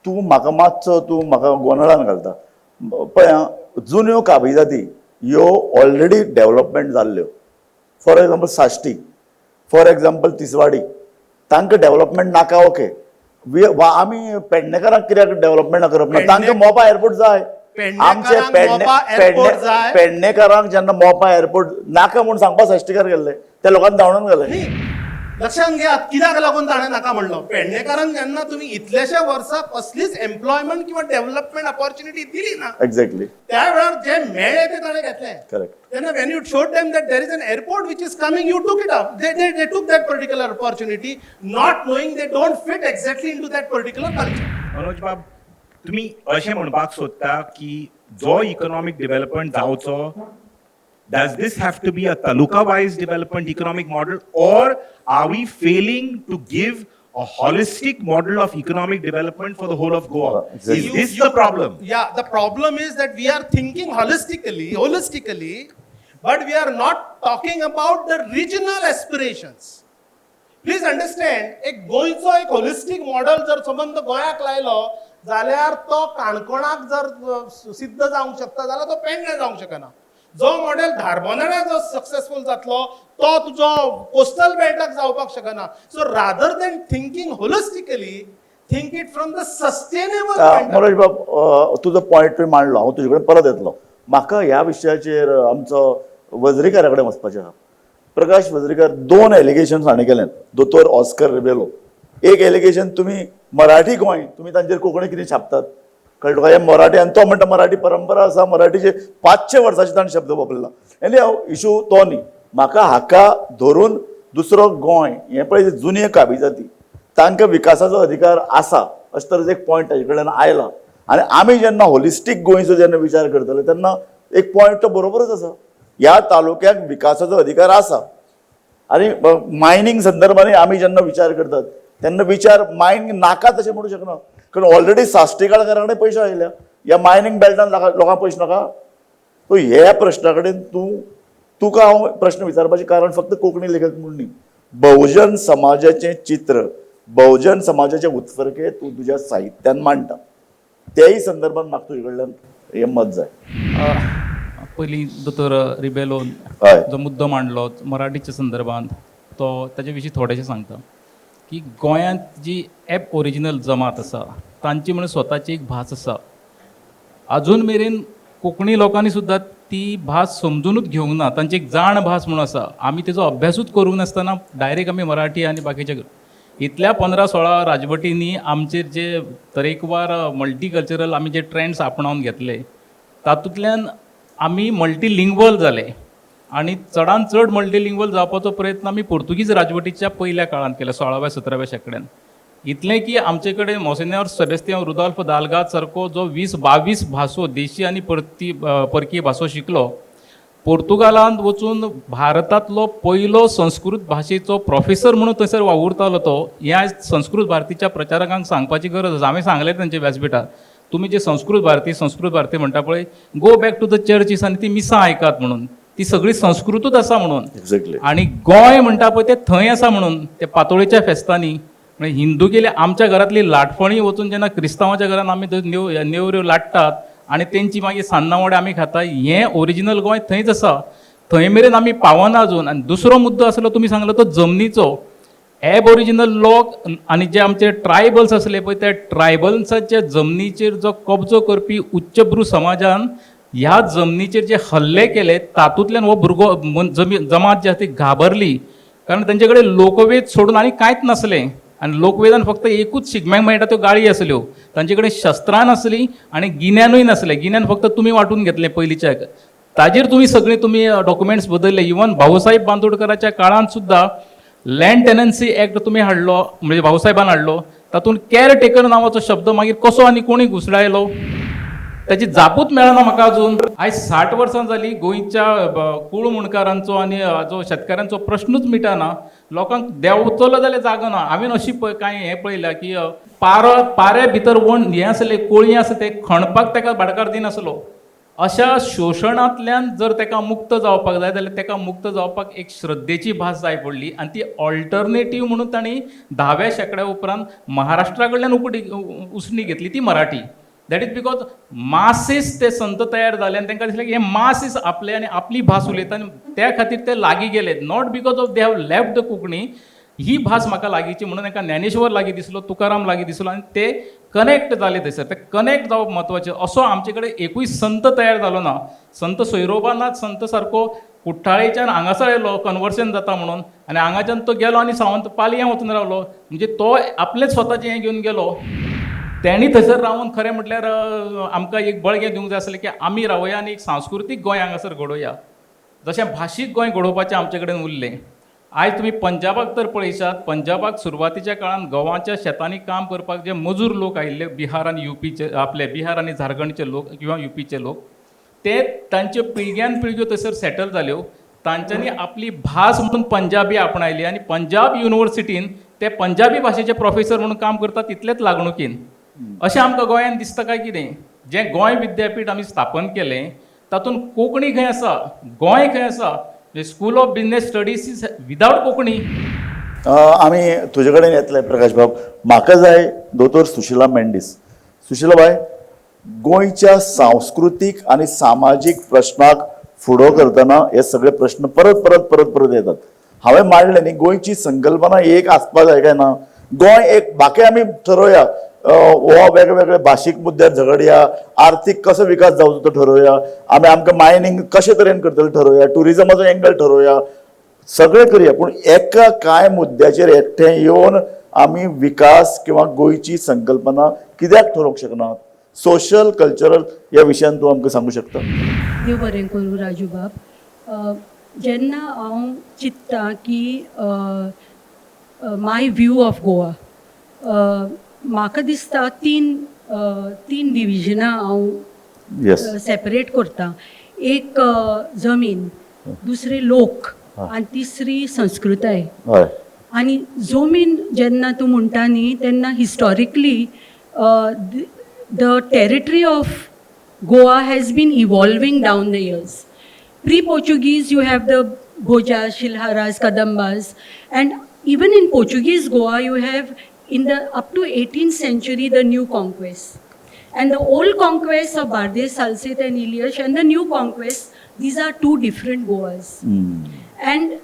[SPEAKER 1] तूं म्हाका मातसो तूं म्हाका गोंदळान घालता. पळय आं, जुन्यो काबिजादी ह्यो ऑलरेडी डेव्हलपमेंट जाल्ल्यो. For example Sashti, for example Tiswadi, तांकां डेव्हलपमेंट नाका. ओके, वा आमी पेडणेकारांक कित्याक डेव्हलपमेंट करप ना? तांकां मोपा एअरपोर्ट जाय. आमचे
[SPEAKER 5] पेडणेकारांक मोपा एअरपोर्ट जाय.
[SPEAKER 1] पेडणेकारांक जेन्ना मोपा एअरपोर्ट नाका म्हूण सांगपा साश्टीकार गेल्ले, त्या लोकांक धांवडून घाले.
[SPEAKER 5] न्ही, लक्षात घेयात कित्याक लागून ताणें नाका म्हणलो. पेडणेकारांक जेन्ना तुमी इतल्याश्या वर्सां कसलीच एम्प्लॉयमेंट किंवा डेव्हलपमेंट ऑपॉर्च्युनिटी दिली ना, त्या वेळार जे मेळ्ळे ते ताणें घेतले. तेन्ना when you showed them that there is an airport which is coming, you took it up. They took that particular opportunity, not knowing they don't fit exactly into that particular culture.
[SPEAKER 4] Manoj बाब, तुम्ही अशें म्हणपाक सोदता की जो इकॉनॉमिक डेव्हलपमेंट जावचो, does this have to be a taluka wise development economic model, or are we failing to give a holistic model of economic development for the whole of Goa? Is this the problem?
[SPEAKER 5] Yeah, the problem is that we are thinking holistically, but we are not talking about the regional aspirations. Please understand, एक गोंयचो एक होलिस्टीक मॉडल जर संबंद गोंयाक लायलो जाल्यार तो काणकोणाक जर सिद्ध जावंक शकता जाल्यार तो पेडणे जावंक शकना. जो मॉडेल धारबोनाड्या जो सक्सेसफूल जातलो तो तुजो कोस्टल बेल्टाक जावपाक शकना. So rather than thinking holistically, think it from the sustainable.
[SPEAKER 1] Manoj बाब, तुजो पॉयंट तुवें मांडलो, हांव तुजे कडेन परत येतलो. म्हाका ह्या विशयाचेर आमचो वजरीकारा कडेन वचपाचें आहा. प्रकाश वजरीकर, दोन एलिगेशन्स हाणें केलें दोतोर ऑस्कर रिबेलो. एक एलिगेशन, तुमी मराठी गोंय, तुमी तांचेर कोंकणी कितें छापतात, कळ्ळें तुका? हे मराठी, आनी तो म्हणटा मराठी परंपरा आसा, मराठीचे 500 वर्सांचे ताणें शब्द वापरला. आनी हांव इशू तो न्ही, म्हाका हाका धरून दुसरो गोंय हें पळय जुन्यो काबिजाती तांकां विकासाचो अधिकार आसा अशें तरेचो एक पॉयंट ताजे कडल्यान आयला. आनी आमी जेन्ना होलिस्टीक गोंयचो जेन्ना विचार करतले तेन्ना एक पॉयंट तो बरोबरच आसा, ह्या तालुक्याक विकासाचो अधिकार आसा. आनी मायनींग संदर्भाने आमी जेन्ना विचार करतात तेन्ना विचार मायनींग नाका तशें म्हणू शकना, कारण ऑलरेडी साश्टीकारां कडेन पयशे आयल्या, ह्या मायनींग बेल्टान लोकांक पयशे नाका. सो ह्या प्रश्ना कडेन तूं तुका हांव प्रश्न विचारपाचें कारण फक्त कोंकणी लेखक म्हूण न्ही, बहुजन समाजाचें चित्र, बहुजन समाजाचे उत्फर्के तूं तुज्या साहित्यान मांडटा, तेय संदर्भात म्हाका तुजे कडल्यान हें मत जाय.
[SPEAKER 6] पयलीं दोतोर रिबेलोन जो मुद्दो मांडलो मराठीच्या संदर्भात, तो ताजे विशीं थोडेशें सांगता की गोंयांत जी एब ओरिजिनल जमात आसा तांची म्हणून स्वताची एक भास आसा. अजून मेरेन कोंकणी लोकांनी सुद्दां ती भास समजुनूच घेवंक ना. तांची एक जाण भास म्हणून आसा, आमी तेजो अभ्यासूच करूंक नासतना डायरेक्ट आमी मराठी आनी बाकीचे इतल्या 15-16 राजवटींनी आमचेर जे तरेकवार मल्टीकल्चरल आमी जे ट्रेंड्स आपणावन घेतले तातूंतल्यान आमी मल्टीलिंग्वल जाले आनी चडान चड मल्टीलिंग्वल जावपाचो प्रयत्न आमी पोर्तुगीज राजवटीच्या पयल्या काळांत केला, 16व्या 17व्या शेंकड्यान. इतलें की आमचे कडेन मोसिन्योर सेबेस्तियांव रुदोल्फ दाल्गाद सारको जो 20-22 भासो देशी आनी परकी भासो शिकलो, पोर्तुगालांत वचून भारतांतलो पयलो संस्कृत भाशेचो प्रोफेसर म्हणून थंयसर वावुरतालो तो, हें आयज संस्कृत भारतीच्या प्रचारकांक सांगपाची गरज आसा. हांवें सांगलें तांच्या व्यासपिठार, तुमी जे संस्कृत भारती संस्कृत भारती म्हणटा पळय, go back to the churches आनी ती मिसां आयकात म्हणून, ती सगळी संस्कृतूच आसा म्हणून.
[SPEAKER 1] एक्झॅक्टली.
[SPEAKER 6] आनी गोंय म्हणटा पळय तें थंय आसा म्हणून ते पातोळेच्या फेस्तांनी म्हणजे हिंदू गेले आमच्या घरांतली लाटफणी वचून जेन्ना क्रिस्तांवाच्या घरान आमी त्यो नेवऱ्यो लाट्टात आनी तेंची मागीर सान्नां वडे आमी खाता, हें ओरिजिनल गोंय थंयच आसा, थंय मेरेन आमी पावना अजून. आनी दुसरो मुद्दो आसलो तुमी सांगलो तो जमनीचो. एब ओरिजिनल लोक आनी जे आमचे ट्रायबल्स आसले पळय त्या ट्रायबल्साच्या जमनीचेर जो कब्जो करपी उच्चभ्रू समाजान ह्या जमनीचेर जे हल्ले केले तातूंतल्यान हो भुरगो जमात जी आसा ती घाबरली, कारण तेंचे कडेन लोकवेद सोडून आनी कांयच नासलें आनी लोकवेदान फक्त एकूच शिगम्याक मेळटा त्यो गाळी आसल्यो, तांचे कडेन शस्त्रां नासलीं आनी गिन्यानूय नासलें. गिन्यान फक्त तुमी वांटून घेतलें पयलींच्या, ताजेर तुमी सगळीं तुमी डॉक्युमेंट्स बदलले. इवन भाऊसाहेब बांदोडकराच्या काळांत सुद्दां लँड टेनन्सी एक्ट तुमी हाडलो, म्हणजे भाऊसाहेबान हाडलो, तातूंत कॅर टेकर नांवाचो शब्द मागीर कसो आनी कोणी घुसडायलो ताची जापूच मेळना म्हाका अजून. आयज 60 वर्सां जाली गोंयच्या कूळ मुणकारांचो आनी जो शेतकारांचो प्रश्नूच मिटना. लोकांक देंवतलो जाल्यार जागो ना. हांवें अशी कांय हें पळयलां की पाऱ्या भितर वण हें आसलें कोळी आसा ते खणपाक ताका भाटकार दिनासलो. अशा शोशणांतल्यान जर ताका मुक्त जावपाक जाय जाल्यार ताका मुक्त जावपाक एक श्रद्धेची भास जाय पडली आनी ती ऑल्टरनेटीव म्हणून तांणी 10व्या शेंकड्या उपरांत महाराष्ट्रा कडल्यान उसणी घेतली ती Marathi. That is because masses ते संत तयार जाले आनी तांकां दिसलें की हे मासीस आपले आनी आपली भास उलयता आनी त्या खातीर ते लागीं गेले. Not because of they have left the Konkani, ही भास म्हाका लागींची म्हणून तांकां ज्ञानेश्वर लागीं दिसलो, तुकाराम लागीं दिसलो आनी ते कनेक्ट जाले थंयसर. ते कनेक्ट जावप म्हत्वाचें. असो आमचे कडेन एकूय संत तयार जालो ना. संत सोयरोबानाथ संत सारको कुठ्ठाळेच्यान हांगासर आयलो कन्वर्सन जाता म्हणून आनी हांगाच्यान तो गेलो आनी सावंत पालयां वचून रावलो, म्हणजे तो आपलेच स्वताचें हें घेवन गेलो. तेणी थंयसर रावन खरें म्हटल्यार आमकां एक बळगें दिवंक जाय आसलें की आमी रावया आनी एक सांस्कृतीक गोंय हांगासर घडोवया, जशें भाशीक गोंय घडोवपाचें आमचे कडेन उरलें. आयज तुमी पंजाबाक तर पळयशात, पंजाबाक सुरवातीच्या काळान गंवाच्या शेतांनी काम करपाक जे मजूर लोक आयिल्ले बिहार आनी युपीचे, आपले बिहार आनी झारखंडचे लोक किंवा युपीचे लोक, ते तांच्यो पिळग्यान पिळग्यो थंयसर सेटल जाल्यो. तांच्यांनी आपली भास म्हणून पंजाबी आपणायली आनी पंजाब युनिवर्सिटीन ते पंजाबी भाशेचे प्रोफेसर म्हणून काम करतात तितलेच लागणुकीन. अशें आमकां गोंयांत दिसता काय कितें? जें गोंय विद्यापीठ आमी स्थापन केलें तातूंत कोंकणी खंय आसा, गोंय खंय आसा? School of business studies is without Konkani.
[SPEAKER 1] आमी तुजे कडेन येतले प्रकाश बाब. म्हाका जाय दोतोर सुशिला मेंडीस. सुशिला बाय, गोंयच्या सांस्कृतीक आनी सामाजीक प्रश्नाक फुडो करतना हे सगळे प्रश्न परत परत परत परत येतात. हांवें मांडलें न्ही, गोंयची संकल्पना एक आसपा जाय काय ना? गोंय एक, बाकी आमी ठरोवया, हो वेगळे भाशीक मुद्द्यार झगडया, आर्थीक कसो विकास जावचो तो ठरोवया, आमी आमकां मायनींग कशे तरेन करतले ठरोवया, ट्युरिजमाचो एंगल ठरोवया, सगळें करया, पूण एका कांय मुद्द्याचेर एकठांय येवन आमी विकास किंवा गोंयची संकल्पना कित्याक ठरोवंक शकनात? सोशल कल्चरल ह्या विशयान तूं आमकां सांगू शकता?
[SPEAKER 7] देव बरें करूं राजू बाब. जेन्ना हांव चिंत्ता की my view of Goa, म्हाका दिसता तीन डिविजनां हांव
[SPEAKER 1] येस
[SPEAKER 7] सेपरेट करता. एक जमीन, दुसरी लोक आनी तिसरी संस्कृताय. आनी जमीन जेन्ना तूं म्हणटा न्ही तेन्ना historically the territory of Goa has been evolving down the years. Pre Portuguese you have the Bhojas, Shilharas, Kadambas, and even in Portuguese Goa you have in the up to 18th century the new conquest. And the old conquests of Bardez, Salcete and Ilhas and the new conquests, these are two different Goas. And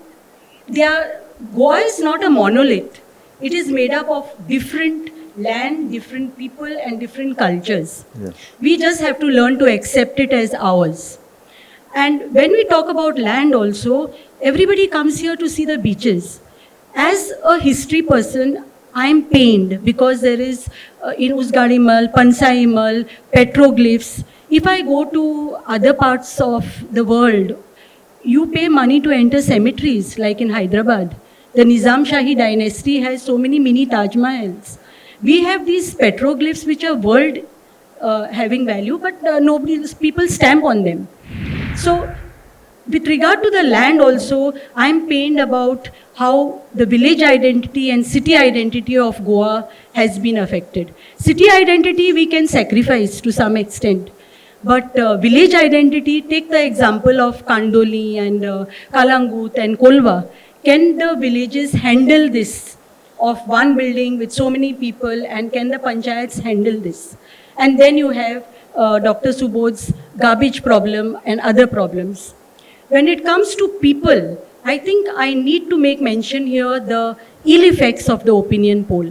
[SPEAKER 7] Goa is not a monolith. It is made up of different land, different people and different cultures.
[SPEAKER 1] Yes.
[SPEAKER 7] We just have to learn to accept it as ours. And when we talk about land also, everybody comes here to see the beaches. As a history person, I'm pained because there is in Usgalimal, Pansaimal, petroglyphs. If I go to other parts of the world, you pay money to enter cemeteries like in Hyderabad. The Nizam Shahi dynasty has so many mini Taj Mahals. We have these petroglyphs which are world having value, but nobody, people stamp on them. So with regard to the land also, I'm pained about how the village identity and city identity of Goa has been affected. City identity we can sacrifice to some extent, but village identity, take the example of Kandoli and Kalangut and Kolva. Can the villages handle this of one building with so many people, and can the panchayats handle this? And then you have Dr. Subodh's garbage problem and other problems. When it comes to people, I think I need to make mention here the ill effects of the opinion poll.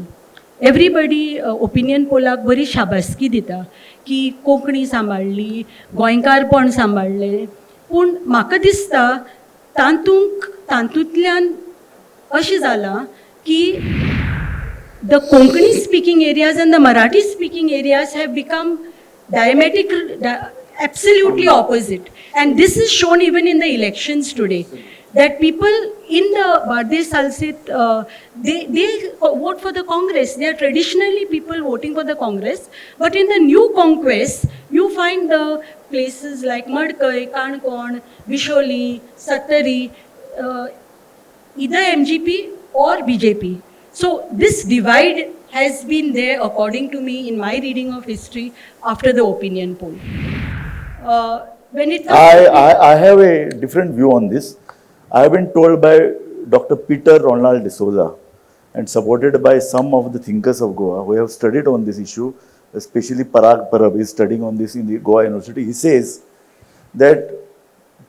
[SPEAKER 7] Everybody opinion Pollock बरी शाबासकी दिता की कोंकणी सांबाळ्ळी, गोंयकारपण सांबाळ्ळें, पूण म्हाका दिसता तातूंतल्यान अशें जालां की the Konkani speaking areas and the Marathi speaking areas have become absolutely opposite. And this is shown even in the elections today, that people in the Bardez Salcete, they vote for the Congress. They are traditionally people voting for the Congress. But in the new conquest, you find the places like Madkai, Kankon, Bisholi, Sattari, either MGP or BJP. So this divide has been there, according to me, in my reading of history, after the opinion poll. When it comes
[SPEAKER 1] I have a different view on this. I have been told by Dr. Peter Ronald D'Souza and supported by some of the thinkers of Goa who have studied on this issue, especially Parag Parab is studying on this in the Goa University. He says that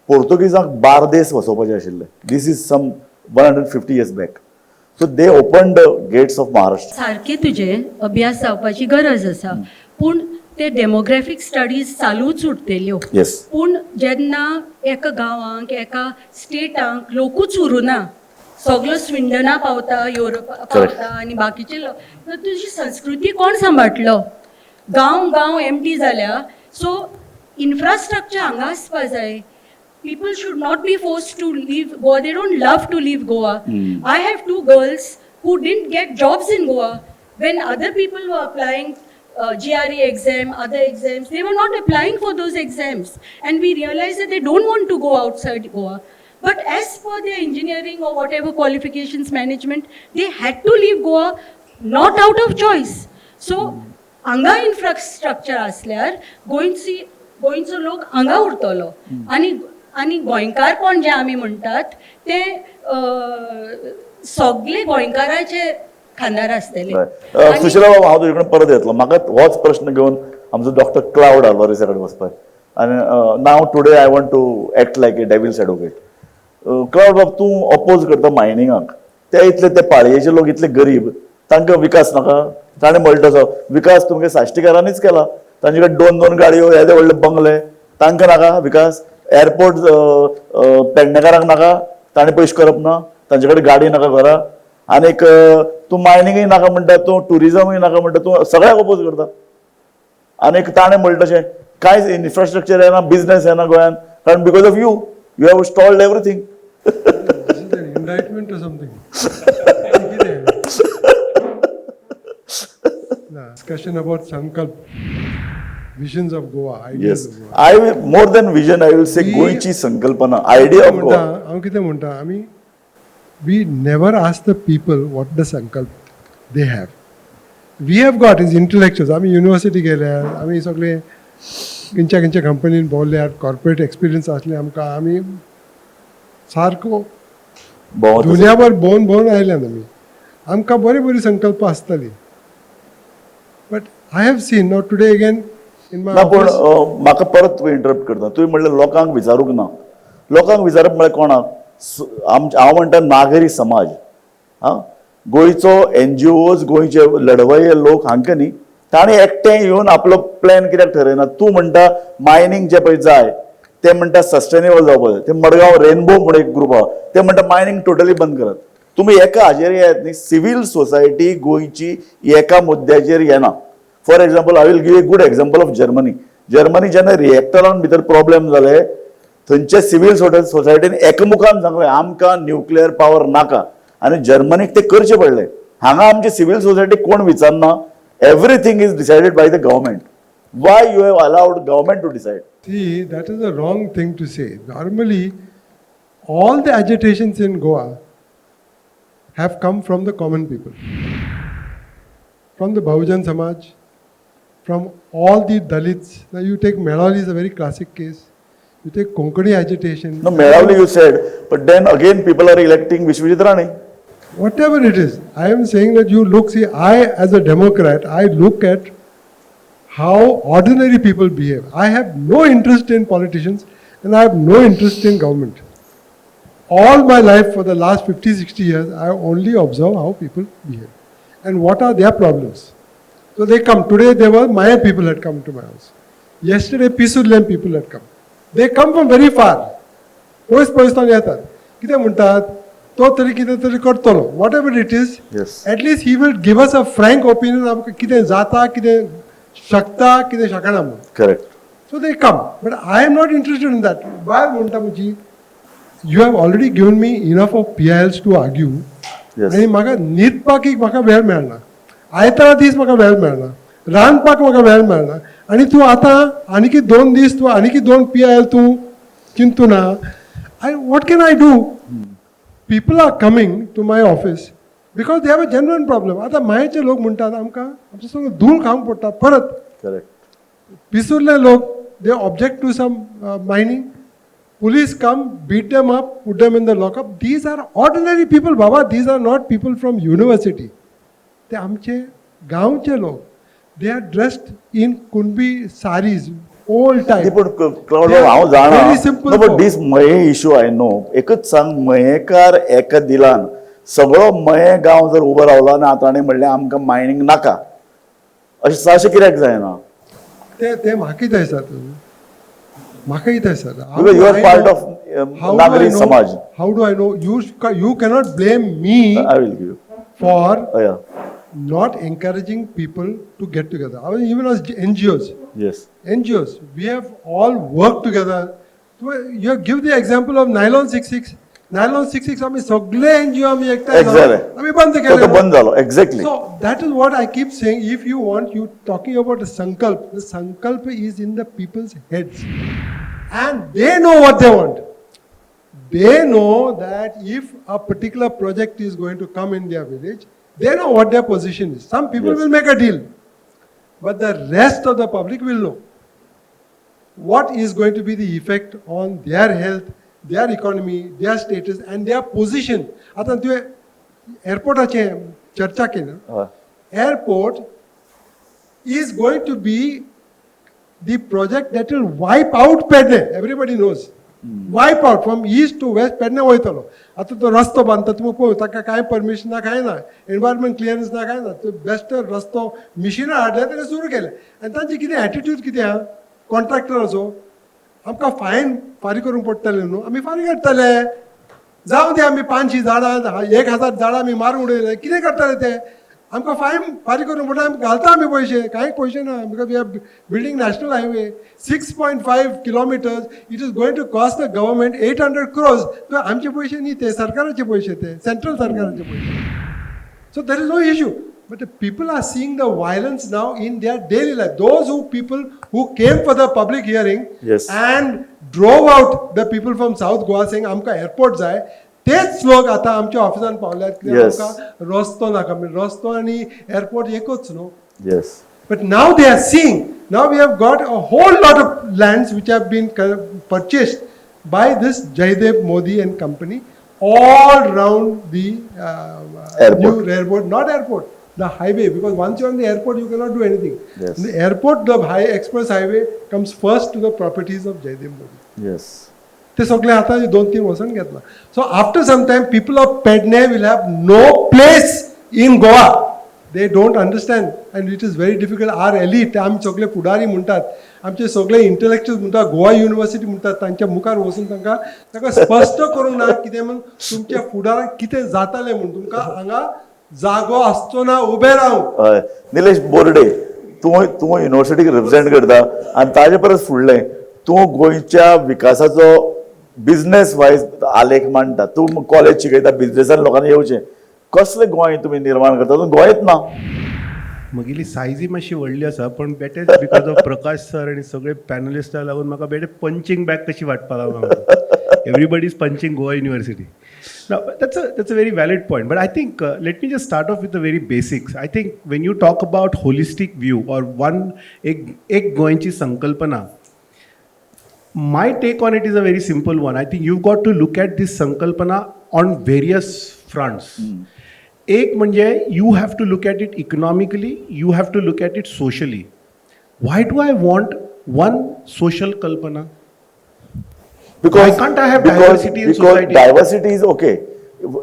[SPEAKER 1] Portuguese Bardes वसोवपाचें आशिल्लें. This is some 150 years back. So they opened the gates of Maharashtra.
[SPEAKER 7] सारकें तुजें अभ्यास जावपाची गरज आसा, पूण ते डेमोग्राफीक स्टडीज चालूच उरतल्यो.
[SPEAKER 1] Yes.
[SPEAKER 7] पूण जेन्ना एका गांवांक एका स्टेटांक लोकूच उरुना, सगलो स्विंडना पावता, युरोपा पावता आनी बाकीचे लोक, तुजी संस्कृती कोण सांबाळटलो? गांव गांव एमटी जाल्या. सो इन्फ्रास्ट्रक्चर हांगा आसपा जाय. People should not be forced to leave Goa. They don't love to leave Goa. I have two girls who didn't get jobs in Goa. When other people were applying GRE exam, other exams, they were not applying for those exams. And we realized that they don't want to go outside Goa. But as per their engineering or whatever qualifications management, they had to leave Goa, not out of choice. So, anga infrastructure asल्यार गोंयचो लोक हांगा उरतलो. आनी आनी गोंयकारपण जें आमी म्हणटात तें सगळे गोंयकाराचे खांदार आसतले.
[SPEAKER 1] सुशीला बाबा, हांव तुजे कडेन परत येतलो. म्हाका होच प्रश्न घेवन आमचो डॉक्टर क्लावड आल्वारीसा कडेन वचपाक. आनी now today I want to act like a devil's advocate. Cloud बाब, तूं अपोज करता मायनिंगाक. ते इतले ते पाळयेचे लोक इतले गरीब, तांकां विकास नाका? ताणें म्हणटा तसो विकास तुमगे साश्टीकारांनीच केला. तांचे कडेन दोन दोन गाडयो, येदे व्हडले बंगले, तांकां नाका विकास? एअरपोर्ट पेडणेकारांक नाका? ताणें पयशे करप ना? तांचे कडेन गाडी नाका घरा? आनीक तूं मायनिंगूय नाका म्हणटा, तूं ट्युरिजमूय नाका म्हणटा, तूं सगळ्याक अपोज करता. आनीक ताणें म्हणटा तशें कांयच इन्फ्रास्ट्रक्चर येना, बिजनेस येना गोंयांत, कारण because of you you have stalled everything.
[SPEAKER 8] This is an indictment or something. Discussion about Sankalp, visions of Goa, ideas
[SPEAKER 1] Yes.
[SPEAKER 8] of Goa.
[SPEAKER 1] I will, more than vision, I will say गोंयची संकल्पना, idea of Goa.
[SPEAKER 8] हांव कितें म्हणटा, आमी we never ask the people what the sankalp they have. We have got is intellectuals. आमी युनिवर्सिटी गेल्या, आमी सगळे खंयच्या खंयच्या कंपनीन भोंवल्यात, कॉर्पोरेट एक्सपिरियन्स आसले आमकां, आमी सारको दुनियाभर भोंवन भोंवन आयल्यात आमी. आमकां बरी बरी संकल्प आसताली. But I have seen now today again in my
[SPEAKER 1] ना, पूण म्हाका परत तुवें इंटरप्ट करता. तुवें म्हणलें लोकांक विचारूंक ना. लोकांक विचारप म्हळ्यार कोणाक? हांव म्हणटा नागरी समाज. आं, गोंयचो एनजीओज, गोंयचे लढवय्ये लोक हांकां न्ही ताणें एकटें येवन आपलो प्लॅन कित्याक ठरयना? तूं म्हणटा मायनींग जें पळय जाय, ते म्हणटा सस्टेनेबल जावपाक जाय. ते मडगांव रेनबो म्हणून एक ग्रुप आहा, ते म्हणटा मायनींग टोटली बंद करात. तुमी एका हाजेर येयात न्ही, सिवील सोसायटी गोंयची एका मुद्द्याचेर येना. For example, I will give a good example of Germany. Germany जेन्ना रिएक्टरान भितर प्रॉब्लेम जाले, थंयचे सिवील सोसायटीन एकमुखान सांगलें आमकां न्युक्लियर पावर नाका आनी जर्मनीक ते करचे पडले. हांगा आमची सिवील सोसायटी कोण विचारना. Everything is decided by the government. Why you have allowed government to decide?
[SPEAKER 8] See, that is a wrong thing to say. Normally, all the agitations in Goa have come from the common people, from the Bahujan Samaj, from all the Dalits. Now, you take Melauli is a very classic case. You take Konkani agitation.
[SPEAKER 1] No, Melauli you said, but then again people are electing Vishwajit Rane.
[SPEAKER 8] Whatever it is, I am saying that you look, see, I as a Democrat, I look at how ordinary people behave. I have no interest in politicians and I have no interest in government. All my life for the last 50, 60 years, I only observe how people behave and what are their problems. So they come. Today there were Maya people had come to my house. Yesterday Pissurlem people had come. They come from very far. पयस पयसल्यान येतात. कितें म्हणटात, तो तरी कितें तरी करतलो, whatever it is. At least he will give us a frank opinion, आमकां कितें जाता, कितें शकता, कितें शकना म्हणून.
[SPEAKER 1] Correct.
[SPEAKER 8] So they come, but I am not interested in that. बाय म्हणटा म्हणजे you have already given me enough of PILs to argue. आनी म्हाका न्हिदपाक एक म्हाका वेळ मेळना, आयतारा दीस म्हाका वेळ मेळना, रांदपाक म्हाका वेळ मेळना, आनी तूं आतां आनीकी 2 दीस तूं आनीकी दोन पीआयएल तूं चिंतू ना. I what can I do? People are coming to my office because they have a genuine problem. आतां मायचे लोक म्हणटात आमकां आमचो सगळो धूळ खावंक पडटा परत.
[SPEAKER 1] करेक्ट.
[SPEAKER 8] पिसुर्ले लोक, they object to some mining. Police come, beat them up, put them in the lockup. These are ordinary people, Baba. These are not people from university. ते आमचे गांवचे लोक. They are dressed in Kunbi saris, old type.
[SPEAKER 1] पण क्लावड हांव जाणा.
[SPEAKER 8] Very simple.
[SPEAKER 1] No, but this Mayem issue, I know. एकच सांग, मयेकार एका दिलान सगळो मये गांव जर उबो रावलो आनी आतां ताणें म्हणलें आमकां मायनींग नाका, अशें अशें कित्याक जायना?
[SPEAKER 8] ते ते म्हाका कितें दिसता, म्हाका कितें दिसता,
[SPEAKER 1] Because you are part of Nagari Samaj.
[SPEAKER 8] How do I know? You cannot blame me
[SPEAKER 1] I will give
[SPEAKER 8] for
[SPEAKER 1] yeah
[SPEAKER 8] not encouraging people to get together. I mean, even as NGOs,
[SPEAKER 1] yes
[SPEAKER 8] NGOs, we have all worked together. So you give the example of Nylon 66. Nylon 66 आम्ही सगळे एनजीओ आम्ही एकठांय
[SPEAKER 1] Exactly.
[SPEAKER 8] जावन आम्ही बंद
[SPEAKER 1] तो
[SPEAKER 8] केले.
[SPEAKER 1] तो बंद जालो, exactly.
[SPEAKER 8] So that is what I keep saying. If you want, you talking about a sankalp. The sankalp is in the people's heads, and they know what they want. They know that if a particular project is going to come in their village, they know what their position is. Some people will make a deal, but the rest of the public will know what is going to be the effect on their health, their economy, their status, and their position. आतां तुवें एअरपोर्टाचें चर्चा केली.
[SPEAKER 1] हय.
[SPEAKER 8] Airport is going to be the project that will wipe out Pedne. Everybody knows. Wipe out from east to west Pedne वयतलो. आतां तो रस्तो बांदता, तुमी पळय, ताका कांय परमिशन ना, कांय ना, एनवायरमेंट क्लियरन्स ना, कांय ना. तो बेश्टे रस्तो मिशिनां हाडले, तेणें सुरू केलें. आनी तांचे कितें एटिट्यूड कितें आहा कॉन्ट्रॅक्टराचो, आमकां फायन फारीक करूंक पडटलें न्हू, आमी फारीक करतले, जावं दे, आमी 500 झाडां, 1000 झाडां आमी मारून उडयले, कितें करतले ते, आमकां फायन फारीक करूंक पडटा, आमी घालता आमी पयशे, कांय पयशे ना, because we are building national highway, 6.5 kilometers. It is going to cost the government 800 crores. आमचे पयशे न्ही ते, सरकाराचे पयशे, ते सेंट्रल सरकाराचे पयशे. So there is no issue. But the people are seeing the violence now in their daily life. Those who people who came for the public hearing and drove out the people from South Goa saying आमकां एअरपोर्ट जाय, तेच लोक आतां आमच्या ऑफिसान पावल्यात कित्याक आमकां रस्तो नाका. म्हणजे रस्तो आनी एअरपोर्ट एकूच न्हू.
[SPEAKER 1] Yes.
[SPEAKER 8] But now they are seeing, now we have got a whole lot of lands which have been purchased by this Jaydev Modi and company all round the
[SPEAKER 1] Airport.
[SPEAKER 8] New airport, not airport, the highway, because once you're on the airport, you cannot do anything. The airport, the high express highway comes first to the properties of Jaydev Modi. ते सगळे आतां 2-3 वर्सांनी घेतला. So after some time, people of Pedne will have no place. In Goa they don't understand and it is very difficult. Our elite, आमी सगळे फुडारी म्हणटात, आमचे सगळे इंटलेक्च्युअल्स म्हणटात, गोवा युनिवर्सिटी म्हणटात, तांच्या मुखार वचून तांकां स्पश्ट करूंक ना कितें म्हूण तुमच्या फुडाराक कितें जातालें म्हूण. तुमकां हांगा जागो आसचो ना उबें रावंक.
[SPEAKER 1] हय, निलेश बोर्डे, तूं तूं युनिवर्सिटीक रिप्रेझेंट करता आनी ताजे परस फुडलें तूं गोंयच्या विकासाचो बिझनेस वायज आलेख मांडटा. तूं कॉलेज शिकयता, बिझनेसान लोकांनी येवचें. कसलें गोंय तुमी निर्माण करता? तूं गोंयच ना.
[SPEAKER 2] म्हगेली सायजी मातशी व्हडली आसा, पण बेटेच because of Prakash sir आनी सगळे पॅनलिस्टाक लागून म्हाका बेटे पंचींग बॅग कशी वाटपाक लागला. Everybody is punching Goa University. Now, that's a very valid point. But I think, let me just start off with the very basics. I think when you talk about holistic view or one, एक, एक गोंयची संकल्पना, my take on it is a very simple one. I think you've got to look at this संकल्पना on various fronts. एक म्हणजे you have to look at it economically, you have to look at it socially. Why do I want one social Kalpana?
[SPEAKER 1] Because
[SPEAKER 2] Why can't I have
[SPEAKER 1] because,
[SPEAKER 2] diversity in
[SPEAKER 1] because
[SPEAKER 2] society?
[SPEAKER 1] Diversity is okay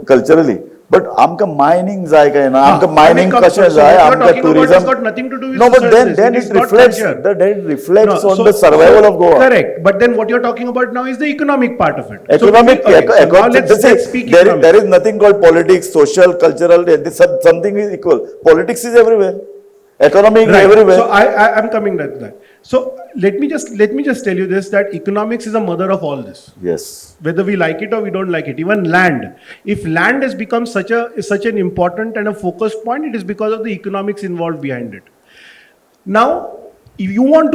[SPEAKER 1] culturally, but आमकां मायनिंग जाय काय ना? आमकां मायनिंग कशें जाय? आमकां tourism
[SPEAKER 2] got nothing to do with
[SPEAKER 1] No, but then
[SPEAKER 2] socialist.
[SPEAKER 1] Then
[SPEAKER 2] It is
[SPEAKER 1] it
[SPEAKER 2] not
[SPEAKER 1] reflects
[SPEAKER 2] culture.
[SPEAKER 1] Then it reflects
[SPEAKER 2] No,
[SPEAKER 1] on the survival of Goa.
[SPEAKER 2] Correct. But then what you're talking about now is the economic part of it. So
[SPEAKER 1] Economic,
[SPEAKER 2] okay, so now let's speak economics.
[SPEAKER 1] There is nothing called politics, social, cultural. This, something is equal. Politics is everywhere. Economy is
[SPEAKER 2] Right.
[SPEAKER 1] everywhere.
[SPEAKER 2] So I'm coming to that. So let me just tell you this, that economics is a mother of all this. Whether we like it or we don't like it, even land. If land has become such an important and a focused point, it is because of the economics involved behind it. Now, if you want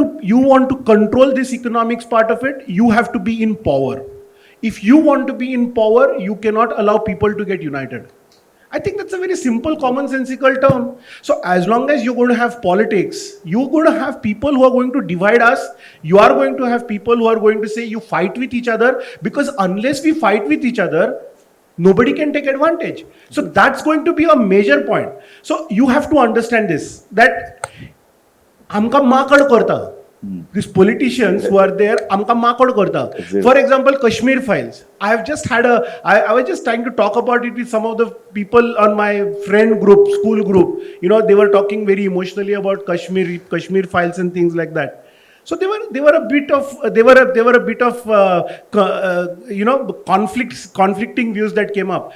[SPEAKER 2] to control this economics part of it, you have to be in power. If you want to be in power, you cannot allow people to get united. I think that's a very simple, commonsensical term. So, as long as you're going to have politics, you're going to have people who are going to divide us. You are going to have people who are going to say you fight with each other, because unless we fight with each other, nobody can take advantage. So, that's going to be a major point. So, you have to understand this, that आमकां माकड करता. These politicians who are there आमकां माकड करता. For example, Kashmir Files. I have just had a I was just trying to talk about it with some of the people on my friend group, school group. They were talking very emotionally about Kashmir Files and things like that. So they were a bit of they were a bit of conflicts, conflicting views that came up.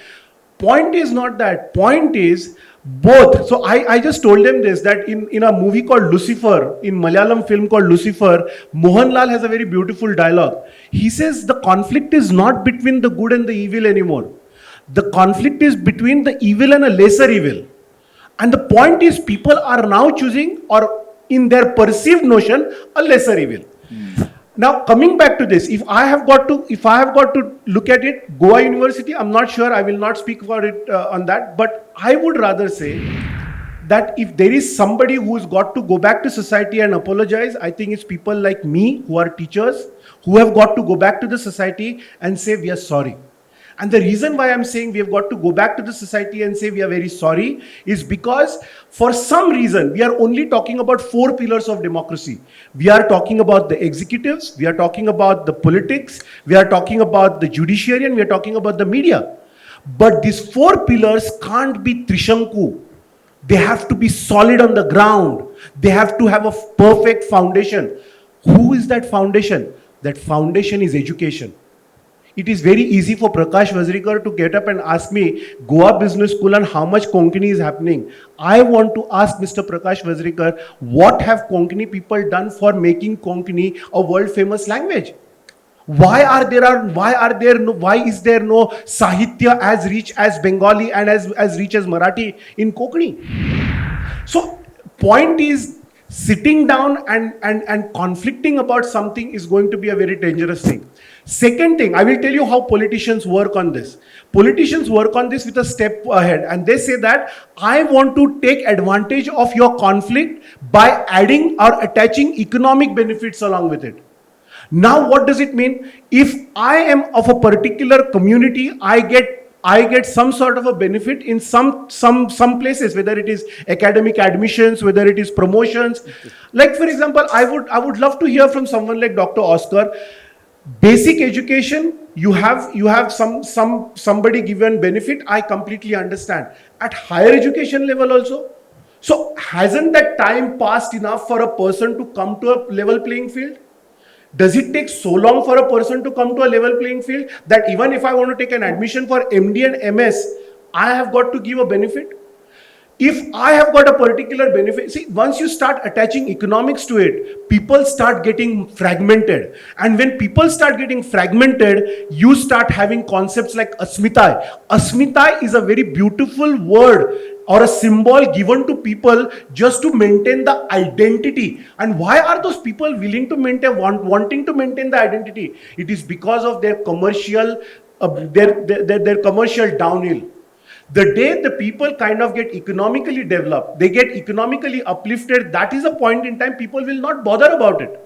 [SPEAKER 2] Point is not that. Point is both. So I just told them this, that in a movie called Lucifer, in Malayalam film called Lucifer, Mohanlal has a very beautiful dialogue. He says the conflict is not between the good and the evil anymore. The conflict is between the evil and a lesser evil. And the point is, people are now choosing, or in their perceived notion, a lesser evil. Now, coming back to this, if I have got to look at it, Goa University, I'm not sure, I will not speak for it on that, but I would rather say that if there is somebody who's got to go back to society and apologize, I think it's people like me who are teachers who have got to go back to the society and say we are sorry. And the reason why I'm saying we have got to go back to the society and say we are very sorry is because for some reason we are only talking about four pillars of democracy. We are talking about the executives, we are talking about the politics, we are talking about the judiciary, and we are talking about the media. But these four pillars can't be Trishanku. They have to be solid on the ground. They have to have a perfect foundation. Who is that foundation? That foundation is education. It is very easy for Prakash Vazrikar to get up and ask me, Goa Business School and how much Konkani is happening. I want to ask Mr. Prakash Vazrikar, what have Konkani people done for making Konkani a world famous language? Why is there no Sahitya as rich as Bengali and as rich as Marathi in Konkani? So point is, sitting down and conflicting about something is going to be a very dangerous thing. Second thing, I will tell you how politicians work on this. Politicians work on this with a step ahead, and they say that I want to take advantage of your conflict by adding or attaching economic benefits along with it. Now, what does it mean? If I am of a particular community, I get some sort of a benefit in some places, whether it is academic admissions, whether it is promotions. Like, for example, I would love to hear from someone like Dr. Oscar. Basic education
[SPEAKER 5] you have somebody given benefit, I completely understand. At higher education level also. So hasn't that time passed enough for a person to come to a level playing field? Does it take so long for a person to come to a level playing field that even if I want to take an admission for MD and MS, I have got to give a benefit? If I have got a particular benefit, see, once you start attaching economics to it, people start getting fragmented. And when people start getting fragmented, you start having concepts like Asmitai. Asmitai is a very beautiful word or a symbol given to people just to maintain the identity. And why are those people willing to maintain, wanting to maintain the identity? It is because of their commercial, their commercial downhill. The day the people kind of get economically developed, they get economically uplifted, that is a point in time people will not bother about it.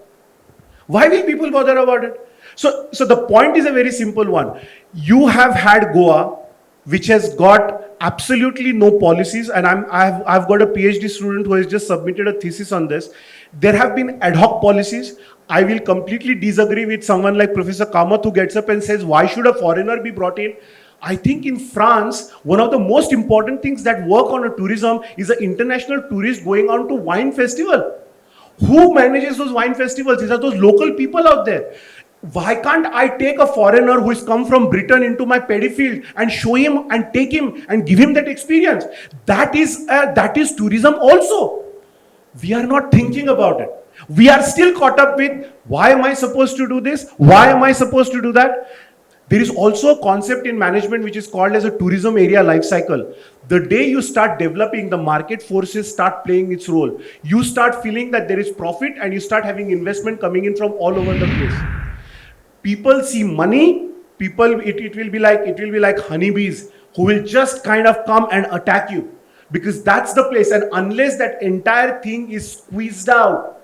[SPEAKER 5] Why will people bother about it? So the point is a very simple one. You have had Goa, which has got absolutely no policies, and I've got a PhD student who has just submitted a thesis on this. There have been ad hoc policies. I will completely disagree with someone like Professor Kamath who gets up and says, why should a foreigner be brought in? I think in France, one of the most important things that work on a tourism is an international tourist going on to wine festival. Who manages those wine festivals? These are those local people out there. Why can't I take a foreigner who has come from Britain into my paddy field and show him and take him and give him that experience? That is tourism also. We are not thinking about it. We are still caught up with, why am I supposed to do this? Why am I supposed to do that? There is also a concept in management which is called as a tourism area life cycle. The day you start developing, the market forces start playing its role. You start feeling that there is profit and you start having investment coming in from all over the place. People see money, people, it will be like honeybees who will just kind of come and attack you, because that's the place. And unless that entire thing is squeezed out,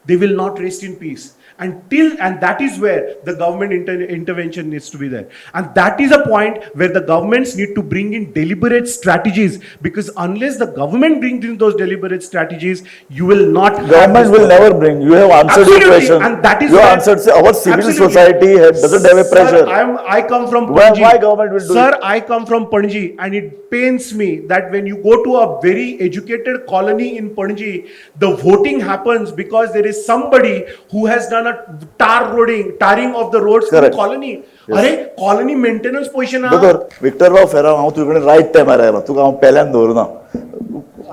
[SPEAKER 5] they will not rest in peace. And that is where the government intervention needs to be there. And that is a point where the governments need to bring in deliberate strategies, because unless the government brings in those deliberate strategies, you will not have.
[SPEAKER 1] Government will never bring. You have answered your question.
[SPEAKER 5] And that is
[SPEAKER 1] you have answered. Our civil society doesn't have a pressure.
[SPEAKER 5] Sir, I come from Panaji.
[SPEAKER 1] Why government will do it?
[SPEAKER 5] Sir, I come from Panaji, and it pains me that when you go to a very educated colony in Panaji, the voting happens because there is somebody who has done a tarring of the roads in colony.
[SPEAKER 1] Yes.
[SPEAKER 5] Arey, colony maintenance position.
[SPEAKER 1] दोतोर विक्टर बाब फेराव, हांव तुजे कडेन रायट टायमार आयलो, तुका हांव पेल्यान दवरना.